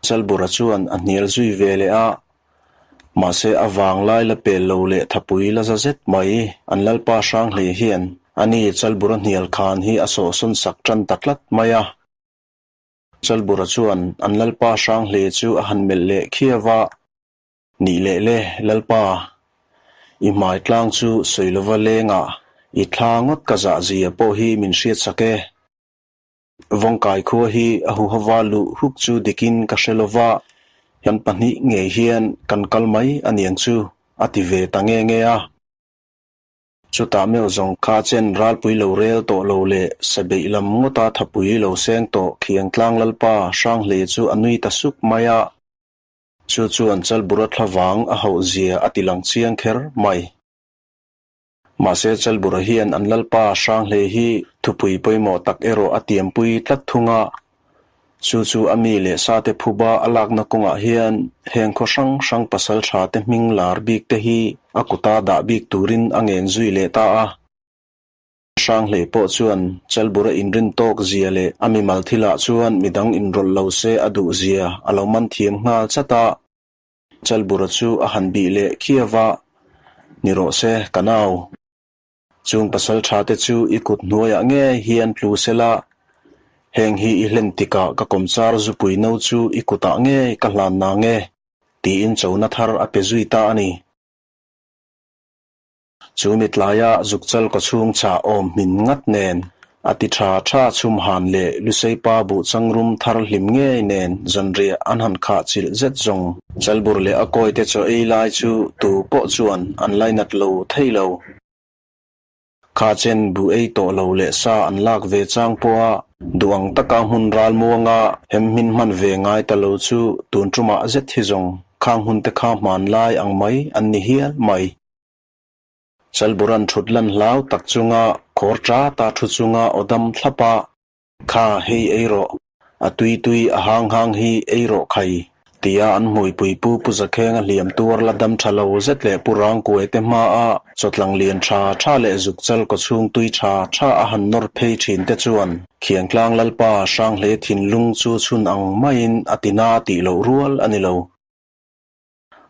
Chalbura chuan a hnial zui ve leh a, mahse a vanglai la pel lo leh thapui la za zet mai an Lalpa Hranghlei hian ani Chalbura hnial khan hi a sawhsawn sak tan ta tlat mai a. Chalbura chuan an Lalpa Hranghlei chu a han melh leh khiau a. Nih leh le, Lalpa, i hmai tlang chu sawi lova lengah i thla ngawt ka zah zia pawh hi min hriat sak e. Vawngkai khua hi a huhova luh huk chu dikin ka hre lova, kan pahnih ngei hian kan kal mai a niang chu, a ti ve ta nge nge a. Chutah meuh zawng kha chen ralpui lo rel tawh lo leh sabeih lam ngawta thapui lo seng tawh Khiangtlang Lalpa Hranghleia chu a nui ta suk mai a. Chu chuan Chalbura thlavang a hauh zia a ti lang chiang kher mai. Mahse Chalbura hian an Lalpa Hranghleia hi thupui pawimawh tak erawh a tiampui tlat thung a. Chu chu a mi leh sate phuba a lakna kawngah hian heng khaw hrang hrang pasal tha te hming lar bik te hi a kuta dah bik turin a ngen zui leh ta a. Hranghlei pawh chuan Chalbura inrin tawk zia leh a mimal thilah chuan midang inrawlh lo se a duh zia a lo man thiam nghal chat a. Chalbura chu a han bih leh khiau a, Ni rawh se, ka nau. Chung pasal tha te chu i kut hnuaiah ngei hian tlu sela, heng hi i hlen tikah ka kawmchar zupui no chu i kutah ngei ka hlan nang e, tiin chona thar a pe zui ta a ni. Chu mitlaia zukchal kawchhung chah awm hmin ngat nen, a ti tha tha chhum han leh Luseipa buh changrum thar hlim ngei nen zanriah an han khah chilh zet zawng. Chalbur leh a kawite chaw ei lai chu tu pawh chuan an lainat lo thei lo. Kha chen buh ei tawh lo leh sa an lak ve chang pawha duh ang taka hmun ral muanga hem hmin hman ve ngai ta lo chu tun tumah zet hi zawng khang hun te kha hman lai ang mai an ni hial mai. Chalburan thut lan hlau tak chunga khawr ṭata thu chunga aw dam thlap a, Kha hei ei rawh, a tui tui a hang hang hi ei rawh khai, tia an hmuipui pu Pu Zakhenga hliam tuar la dam ṭha lo zet leh Pu Rangkuai te hmaa chawtlang lian ṭha ṭha leh zukchal kawchhung tui ṭha ṭha a han nawr phei ṭhin te chuan Khiangtlang Lalpa Hranghlei thinlung chu chhun ang maiin a ti na tih loh rual a ni lo.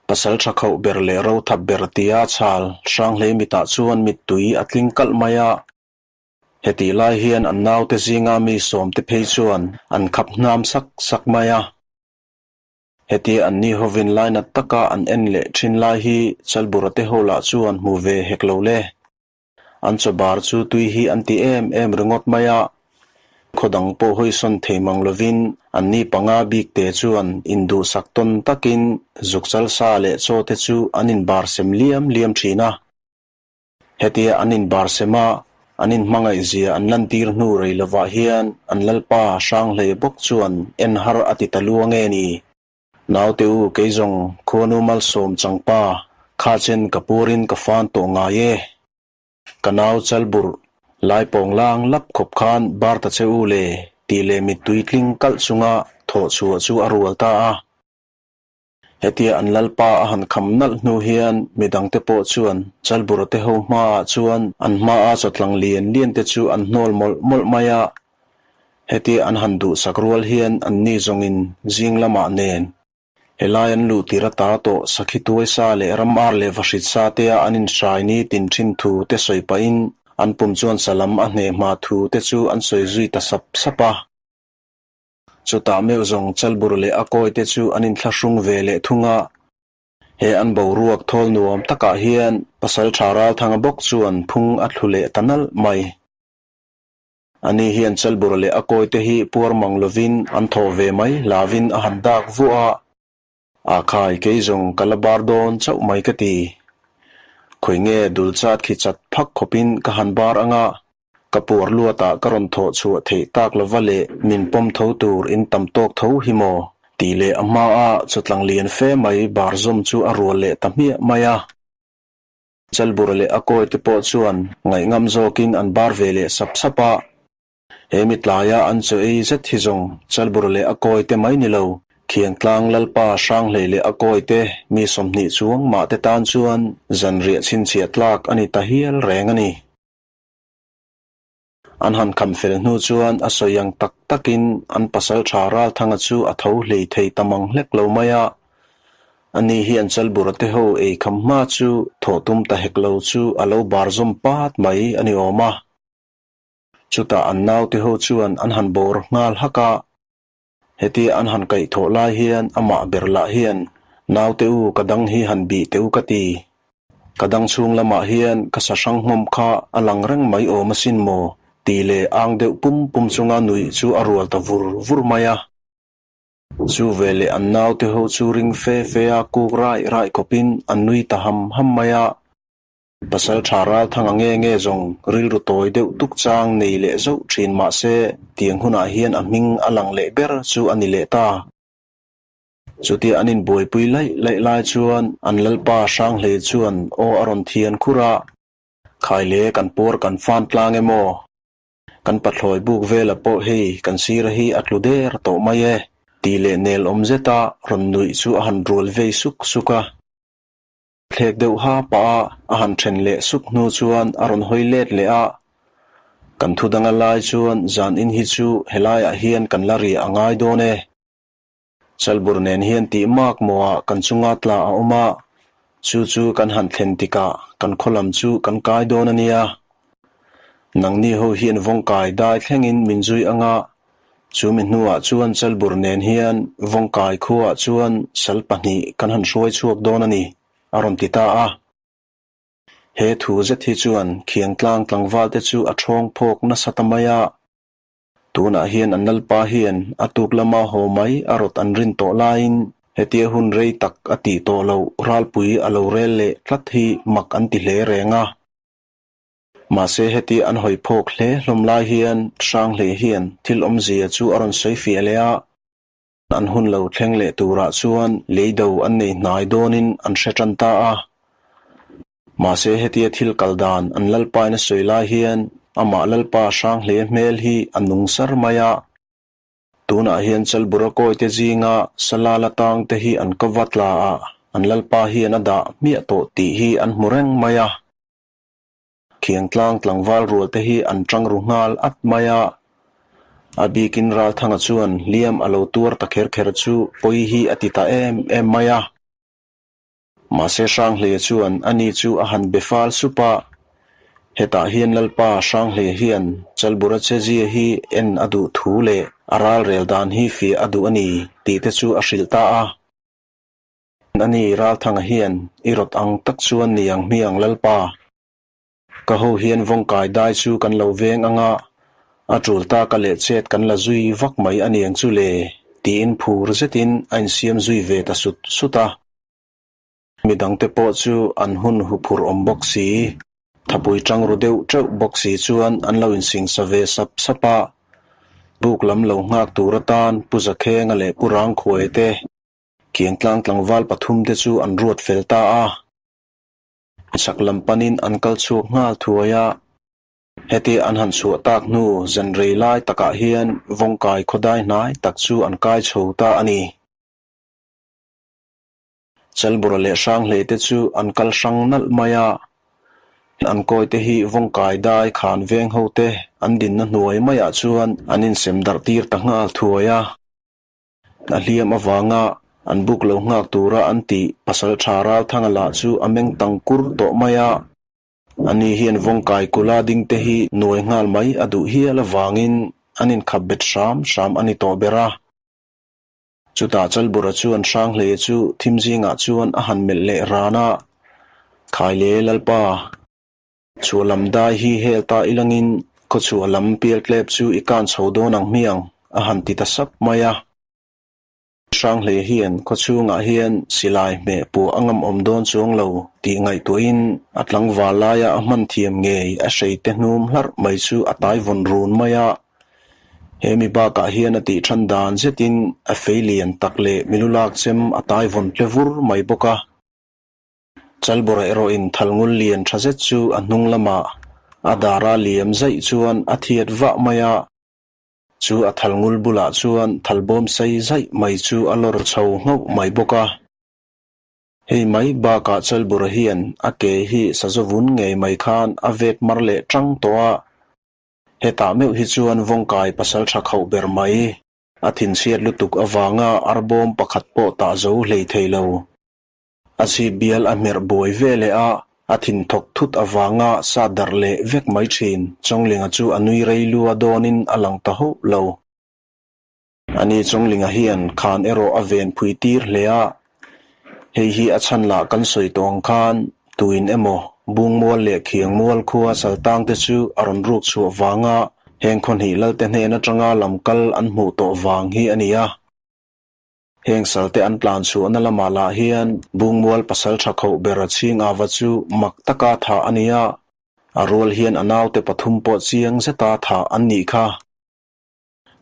Pasal tha khauh ber leh ro thap ber tia chhal Hranghlei mitah chuan mittui a tling kalh mai a. Hetih lai hian an naute zinga mi sawmte phei chuan an khap hnam sak sak mai a. Hetia an ni hovin lainat taka an en leh thin lai hi Chalbura te ho lah chuan hmu ve hek lo le. An chaw bar chu tui hi an ti em em ringawt mai a, khaw dang pawh hawisawn thei mang lovin anni panga bik te chuan induhsak tawn takin zukchal sa leh chaw te chu an inbar sem liam liam thin a. Hetia an inbar sem a, an inhmangaih zia an lantir hnu rei lovah hian an Lalpa Hranghlei bawk chuan en har a ti ta luang e ni. Naute u kei zawng khuanu malsawm changpa kha chen ka purin ka fan tawh ngai e. Ka nau chalburh lai pawng lang lap khawp khan bar ta che u le tih leh mittui tling kalh chunga thawh chhuah chu a rual ta a. Hetia an Lalpa a han kham nalh hnu hian midangte pawh chuan Chalburh te ho hmaah chuan an hmaa chawtlang lian lian te chu an hnawl mawlh mawlh mai a. Hetia an han duhsak rual hian anni zawngin zing lamah nen helai an luh tir ata tawh sakhi tuai sa leh ram ar leh vahrit sa tea an inhrai ni tin thin thu te sawi pahin an pum chuan salam a hneh hma thu te chu an sawi zui ta sap sap a. Chutah meuh zawng Chalbur leh a kawi te chu an inthlahrung ve leh thung a. He an boruak thawl nuam takah hian Pasalṭha Ralthanga bawk chuan phung a thlu leh ta nalh mai. Ani hian Chalbur leh a kawi te hi puar mang lovin an thawh ve mai hlavin a han dak vuah a. A khai kei zawng ka la bar dawn chauh mai ka ti. Khawi nge dul chat khi chat phak khawpin ka han bar anga ka puar luatah ka rawn thawh chhuah theih tak lova leh min pawm tho tur in tam tawk tho hi maw? Tih leh a hmaa chawtlang lian fe mai bar zawm chu a rual leh ta hmiah mai a. Chalbur leh a kawi te pawh chuan ngaihngam zawkin an bar ve leh sap sap a. He mitlaia an chaw ei zet hi zawng Chalbur leh a kawi te mai ni lo, Khiangtlang Lalpa Hranghlei leh a kawi te mi 20 chuang mah te tan chuan zanriah chhinchhiah tlak a ni ta hial reng a ni. An han kham fel hnu chuan a sawi ang tak takin an pasal tha Ralthanga chu a tho hlei thei ta mang hlek lo mai a. Ani hi an Chalbura te ho ei kham hma chu thawh tum ta hek lo chu a lo bar zawm pat mai a ni awm a. Chutah an naute ho chuan an han bawr nghal hak a. Hetia an han kaih thawh lai hian amah ber lah hian, Naute u, ka dang hi han bih teh u ka ti. Ka dang chhung lamah hian ka sa hrang hmawm kha a lang reng mai awm asin maw? tih leh ang deuh pum pum chunga nuih chu a rual ta vur vur mai a. Chu veleh an naute ho chu ring fe fe a kuk raih raih khawpin an nui ta ham ham mai a. Pasalṭha Ralthanga nge nge zawng rilru tawi deuh tuk chang nei leh zauh ṭhin mah se tiang hunah hian a hming a lang leh ber chu a ni leh ta. Chutia an inbuaipui laih laih lai chuan an lalpa Hranghlei chuan aw a rawn thian khur a, Khaile kan puar kan fan tlang emaw? Kan pathlawi buk vela pawh hei kan sira hi a tlu der tawh mai e tih leh nel awm zeta rawn nuih chu a han rual vei suk suk a. Thlek deuh ha pah a a han then leh suk hnu chuan a rawn hawi let leh a. Kan thu danga lai chuan zan in hi chu helaiah hian kan la riah a ngai dawn e. Chalbur nen hian tih mak mawhah kan chunga tla a awm a, chu chu kan han thlen tikah kan khaw lam chu kan kai dawn a nia. Nangni ho hian vawngkai dai thlengin min zui anga, chu mi hnuah chuan Chalbur nen hian vawngkai khuaah chuan sal pahnih kan han hruai chhuak dawn a ni, a rawn ti ta a. He thu zet hi chuan Khiangtlang tlangvalte chu a ṭhawng phawk nasa ta mai a. Tunah hian an lalpa hian a tuk lama haw mai a rawt an rin tawh laiin hetia hun rei tak a tih tawh loh ralpui a lo rel leh tlat hi mak an ti hle reng a. Mahse hetia an hawi phawk hle hlawm lai hian Hranghlei hian thil awmzia chu a rawn sawi fiah leh a, an hun lo thleng leh turah chuan leido an nei hnai dawnin an hre tan ta a. Mahse hetia thil kal dan an lalpain a sawi lai hian amah lalpa Hranghlei hmel hi a nung sar mai a. Tunah hian Chalbura kawite zinga Salala tang te hi an ka va tla a, an lalpa hian a dah hmiah tawh tih hi an hmu reng mai a. Khiangtlang tlangval rual te hi an tang ru nghal at mai a. A bikin Ralthanga chuan hliam a lo tuar ta kher kher chu pawi hi a ti ta em em mai a. Mahse Hranghleia chuan ani chu a han be fal sup a, hetah hian Lalpa Hranghleia hian Chalbura chezia hi en a duh thu leh a ralrel dan hi fiah a duh a ni tih te chu a hrilh ta a. Ani Ralthanga hian i rawt ang tak chuan ni ang hmiang Lalpa. Ka ho hian vawngkai dai chu kan lo veng ang a, a tul ta ka leh chet kan la zui vak mai a niang chu le, tiin phur zetin a insiam zui ve ta sut sut a. Midangte pawh chu an hun huphurh awm bawk si, thapui tang ru deuh teuh bawk si chuan an lo insingsa ve sap sap a. Buk lam lo nghak tur atan Pu Zakhenga leh Pu Rangkhuaia te Kiangtlang tlangval pathumte chu an ruat fel ta a. Chhak lam panin an kal chhuak nghal thuai a, heti an han chhuah tak hnu zan rei lai takah hian vawngkai khawdai hnai tak chu an kai chho ta a ni. Chalbura leh Hranghlei te chu an kal hrang nalh mai a, an kawi te hi vawngkai dai khan veng ho te an dinna hnuai maiah chuan an insem darh tir ta nghal thuai a. A hliam avanga an buk lo nghak tura an tih pasal tha Ralthanga lah chu a meng tang kur tawh mai a. Ani hian vawngkai kula ding te hi nuai nghal mai a duh hial avangin an inkhap bet hram hram a ni tawh ber a. Chutah Chalbura chuan Hranghleia chu thim zingah chuan a han melh leh ran a, Khaile Lalpa, chhuah lam dai hi hel ta ilangin khaw chhuah lam pial tlep chu i kan chho dawn ang hmiang, a han ti ta sap mai a. Hranghleia hian khaw chhungah hian silai hmeh puah a ngam awm dawn chuang lo tih ngaihtuahin a tlangval laia a hman thiam ngei a hreite hnum hlarh mai chu a tai vawn run mai a. He mi bakah hian a tih than dan zetin a fei lian tak leh milulak chem a tai vawn tle vur mai bawk a. Chalbawra erawhin thalngul lian tha zet chu a hnung lamah a dara liam zaih chuan a thiat vah mai a. Chu a thalngul bulah chuan thalbawm sei zaih mai chu a lawr chho nghauh mai bawk a. Hei mai bakah Chalbura hian a ke hi sazawvun ngei mai khan a vet mar leh tang tawh a. Hetah meuh hi chuan vawngkai pasal tha khauh ber mai. A thinchhiat lutuk avanga arbawm pakhat pawh tah zo hlei thei lo. A chhip bial a hmerh buai ve leh a, a thin thawk thut avanga sa darh leh vek mai thin. Chawnglinga chu a nui rei lua dawnin a lang ta hauh lo. Ani Chawnglinga hian khan erawh a ven phui tir hle a, hei hi a chhan lah kan sawi tawh ang khan tuin emaw Bungmual leh Khiangmual khua Chaltang te chu a rawn ruk chhuah vanga heng khaw hnih Lalte hnen atanga lam kal an hmuh tawh vang hi a ni a. Heng salte an tlan chhuahna lamah lah hian Bungmual pasaltha khoh bera chhing ava chu mak taka thah a ni a, a rual hian a naute pathum pawh chiang zeta thah an nih kha.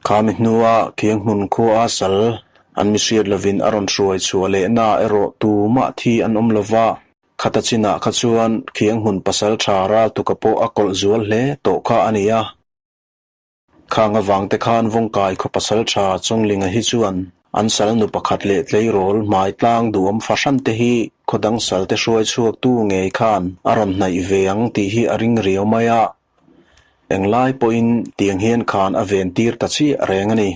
Khami hnua khiang hmun khua a sal an mi hriat lovin a rawn hruai chhuah lehna erawh tumah thi an awm lova, khata chinah kha chuan khiang hmun pasaltha raltuka pawh a kawlh zual hle tawh kha a ni a. Khang avang te khan Vawngkai khaw pasaltha Chawnglinga hi chuan an sal nu pakhat leh tleirawl hmai tlang duhawm fahran te hi khaw dang sal te hruai chhuaktu ngei khan a rawn hnaih ve ang tih hi a ring riau mai a. Englai pawhin tiang hian khan a ven tir ta chiah reng a ni.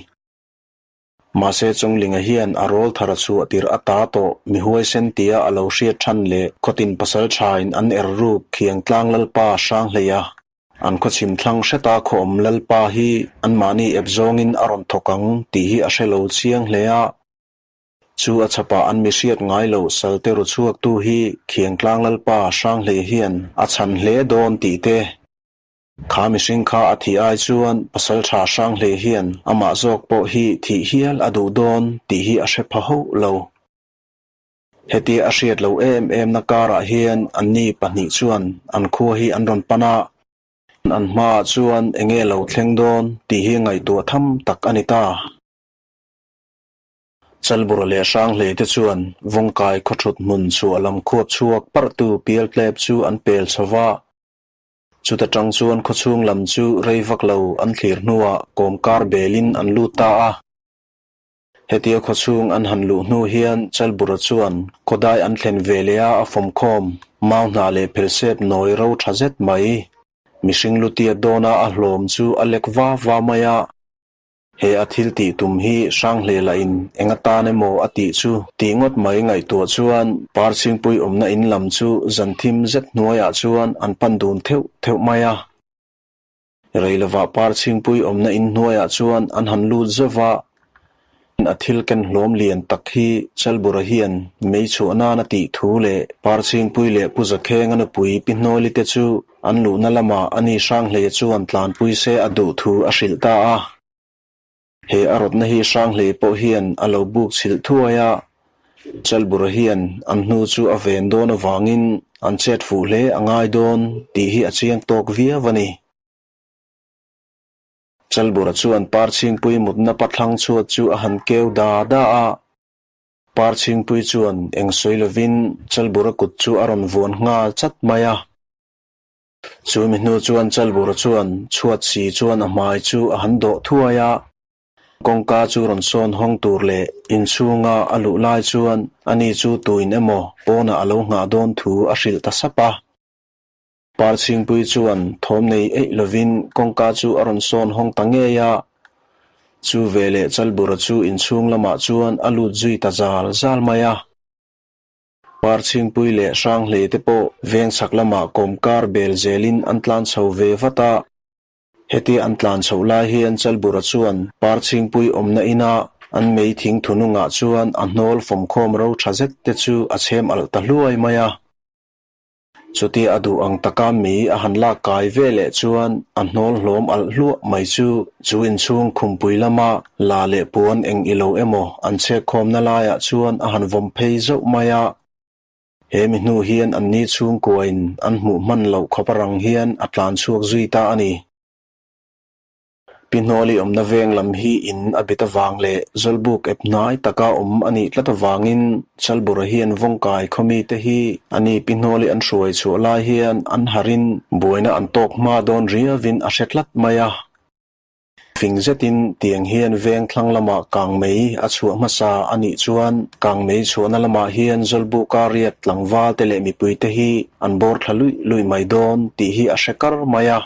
Mahse Chawnglinga hian a rawl thar a chhuah tirh a ta tawh mi huaisen tia a lo hriat than leh khawtin pasalthain an er ruk khiang tlang Lalpa Hranghleia an khawchhim thlang hreta khawm Lalpa hi anmahni ep zawngin a rawn thawk ang tih hi a hre lo chiang hle a. Chu a chhapah an mi hriat ngai loh salte ru chhuaktu hi khiang tlang Lalpa Hranghleia hian a chhan hle dawn tih te Kha mihring kha a thih ai chuan pasaltha Hranghleia hian amah zawk pawh hi thih hial a duh dawn tih hi a hre pha hauh lo. Hetia a hriat loh em em na karah hian anni pahnih chuan an khua hi an rawn pan a, an hmaah chuan enge lo thleng dawn tih hi ngaihtuah tham tak a ni ta. Chalbura leh Hranghleia te chuan Vawngkai khawthut hmun chhuah lam khuap chhuak parhtu pialtlep chu an pel chho va. Chuta tang chuan khawchhung lam chu rei vak lo an thlir hnuah kawmkar belin an lut ta a. Hetia khawchhung an han luh hnu hian Chalbura chuan khawdai an thlen ve leh a a fawmkhawm mau hnah leh phelsep nawi ro tha zet mai. Mihring lutiat dawna a hlawm chu a lek va va mai a. He a thil tih tum hi Hranghlela in eng atan emaw a tih chu tih ngawt mai ngaihtuah chuan Parchhingpui awmna in lam chu zan thim zet hnuaiah chuan an pan dun theuh theuh mai a. Rei lovah Parchhingpui awmna in hnuaiah chuan an han lut zauh va, a thil ken hlawm lian tak hi Chalbura hian mei chhuah nan a tih thu leh Parchhingpui leh Pu Zakhenga nupui Pi Hnawli te chu An luhna lamah ani Hranghleia chuan tlanpui se a duh thu a hrilh ta a. He a rawtna hi Hranghlei pawh hian a lo buk chhilh thuai a, Chalbura hian an hnu chu a ven dawn avangin an chet fuh hle a ngai dawn tih hi a chiang tawk viau a ni. Chalbura chuan Parchhingpui mutna pathlang chhuat chu a han keu da da a. Parchhingpui chuan eng sawi lovin Chalbura kut chu a rawn vuan nghal chat mai a. Chu mi hnu chuan Chalbura chuan chhuat si chuan a hmai chu a han dawh thuai a. Kawngka chu rawn sawn hawng tur leh inchhunga a luh lai chuan ani chu tuin emaw pawnah a lo nghah dawn thu a hrilh ta sap a. Parchhingpui chuan thawm nei eih lovin kawngka chu a rawn sawn hawng ta ngei a. Chu veleh Chalbura chu inchhung lamah chuan a lut zui ta zal zal mai a. Parchhingpui leh Hranghlei te pawh veng chhak lamah kawmkar bel zelin an tlan chho ve vat a. Hetia an tlan chhoh lai hian Chalbura chuan Parchhingpui awmna ina an mei thing thunungah chuan a hnawl fawmkhawm ro tha zet te chu a chhem alh ta hluai mai a. Chutia a duh ang taka mi a han lak kai ve leh chuan a hnawl hlawm alh hluah mai chu chu inchhung khumpui lama la leh puan eng i lo emaw an chhek khawmna laiah chuan a han vawm phei zauh mai a. He mi hnu hian anni chhungkuain an hmuh hman loh khawp a rang hian a tlan chhuak zui ta a ni. Pi Hnawli awmna veng lam hi in a bit avang leh Zawlbuk ep hnai taka awm a nih tlat avangin Chalbura hian Vawngkai khawmite hi a ni Pi Hnawli an hruai chhuah lai hian an harin buaina an tawk hma dawn riavin a hre tlat mai a. Fing zetin tiang hian veng thlang lamah kangmei a chhuah hmasa a nih chuan kangmei chhuahna lamah hian Zawlbuka riak tlangval te leh mipuite hi an bawr thla luih luih mai dawn tih hi a hre kar mai a.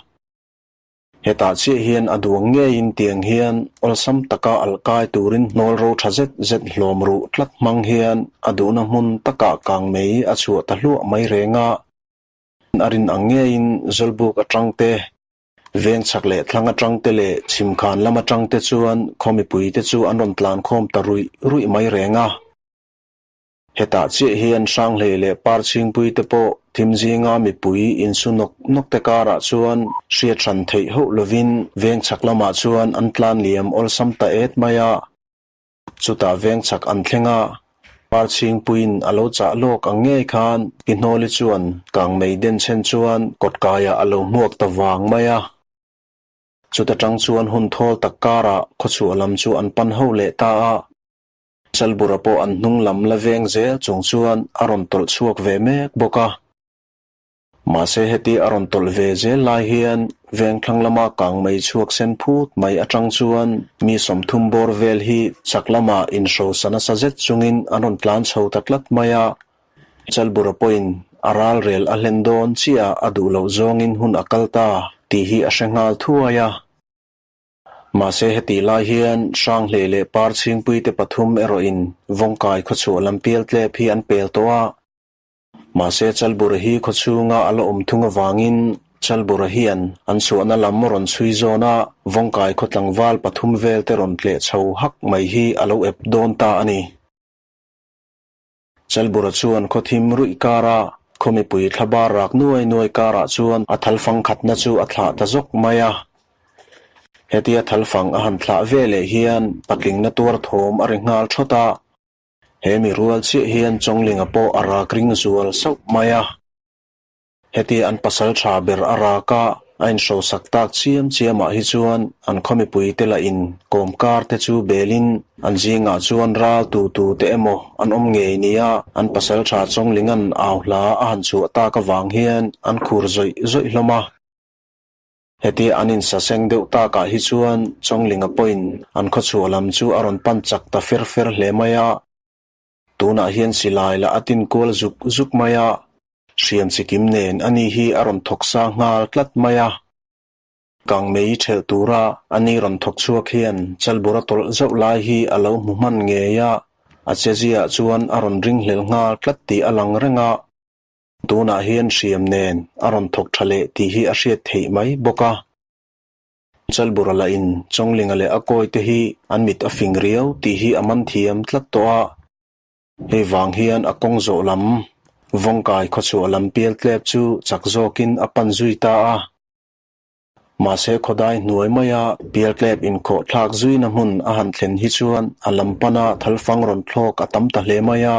Hetah chiah hian a duang ngeiin tiang hian awlsam taka alh kai turin hnawl ro tha zet zet hlawm ruh tlat hmang hian a duhna hmun takah kang mei a chhuah ta hluah mai reng a. A rin ang ngeiin Zawlbuk atang te, veng chhak leh thlang atang te leh chhimkhan lam atang te chuan khaw mipui te chu an rawn tlan khawm ta ruih ruih mai reng a. Hetah chiah hian Hranghleih leh Parchhingpui te pawh thim zinga mipui insu nawk nawk te karah chuan hriat hran theih hauh lovin veng chhak lamah chuan an tlan liam awlsam ta et mai a. Chutah veng chak an thleng a, Parchhingpuiin a lo chah lawk ang ngei khan Pi Hnawli chuan kangmei den chhen chuan kawtkaiah a lo hmuak ta vang mai a. Chuta tang chuan hun thawl tak karah khawchhuah lam chu an pan ho leh ta a. Chalbura pawh an hnung lam la veng zel chung chuan a rawn tawlh chhuak ve mek bawk a. Mahse heti a rawn tawlh ve zel lai hian vengthlang lama kang mei chhuak sen phut mai atang chuan mi 30 bawr vel hi chak lamah inhrosa nasa zet chungin an rawn tlan chho ta tlat mai a. Chalbura pawhin a ral rel a hlen dawn chiah a duh loh zawngin hun a kal ta tih hi a hre nghal thuai a. Mahse hetih lai hian Hranghlei leh Parchhingpui te pathum erawhin Vawngkai khawchhuah lam pial tlep hi an pel tawh a. Mahse Chalbura hi khawchhunga a la awm thung avangin Chalbura hian an chhuahna lam rawn chhui zawn a, Vawngkai khaw tlangval pathum vel te rawn tleh chho hak mai hi a lo ep dawn ta a ni. Chalbura chuan khaw thim ruih kara khaw mipui thla bar rak nuai nuai karah chuan a thalfang khatna chu a thlah ta zawk mai a. Hetia thalfang a han thlah ve leh hian patlingna tuar thawm a ri nghal thawt a. He mi rual chiah hian Chawnglinga pawh a rak ring zual sauh mai a. Heti an pasal tha ber a rak a, a inhrosak tak chiam chiamah hi chuan an khaw mipuite lah in kawmkar te chu belin an zingah chuan ral tu tu te emaw an awm ngei nia an pasal tha Chawnglinga'n au hla a han chhuah tak avang hian an khur zawih zawih hlawm a. Heti an insaseng deuh takah hi chuan Chawnglinga pawhin an khawchhuah lam chu a rawn pan chak ta fer fer hle mai a. Tunah hian silai lah a tin kual zuk zuk mai a, hriam chikim nen ani hi a rawn thawk sa nghal tlat mai a. Kangmei thelh tura ani rawn thawk chhuak hian Chalbura tawlh zauh lai hi a lo hmu hman ngei a, a cheziah chuan a rawn ringhlel nghal tlat tih a lang reng a. Tunah hian hriam nen a rawn thawk tha leh tih hi a hriat theih mai bawk a. Chalbura lah in Chawnglinga leh a kawi te hi an mit a fing riau tih hi a man thiam tlat tawh a. Hei vang hian a kawng zawh lam, Vawngkai khawchhuah lam pial tlep chu chak zawkin a pan zui ta a. Mahse khawdai hnuai maia pial tlep inkhawh thlak zuina hmun a han thlen hi chuan a lam pana thalfang rawn thlawk a tam ta hle mai a.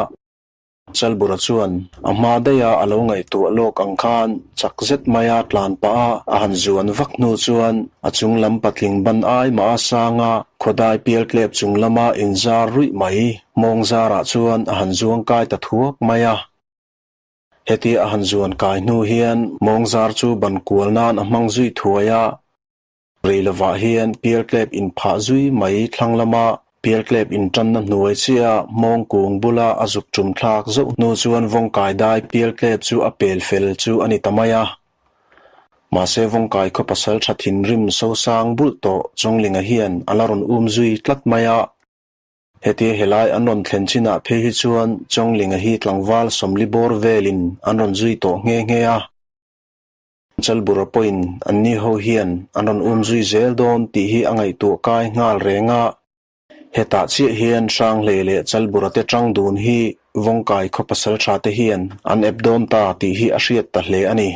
Chalbura chuan a hma daiha a lo ngaihtuah lawk ang khan chak zet maia tlan pah a a han zuan vak hnu chuan a chung lam patling ban ai mah a sang a, khawdai pial tlep chung lama inzar ruih mai mawng zarah chuan a han zuang kai ta thuak mai a. Hetia a han zuan kai hnu hian mawng zar chu ban kual nan a hmang zui thuai a. Rei lovah hian pialtlep inphah zui mai thlang lama pialtlep intanna hnuai chiah mawng kung bula a zuk tum thlak zauh hnu chuan vawngkai dai pialtlep chu a pel fel chu a ni ta mai a. Mahse vawngkai khaw pasal tha thinrim sosang bulh tawh Chawnglinga hian a la rawn um zui tlat mai a. Hetia helai an rawn thlen chinah phei hi chuan Chawnglinga hi tlangval 40 bawr velin an rawn zui tawh nghe nghe a. Chalbura pawhin anni ho hian an rawn um zui zel dawn tih hi a ngaihtuah kai nghal reng a. Hetah chiah hian Hranghlei leh Chalbura te tang dun hi Vawngkai khaw pasal tha te hian an ep dawn ta tih hi a hriat ta hle a ni.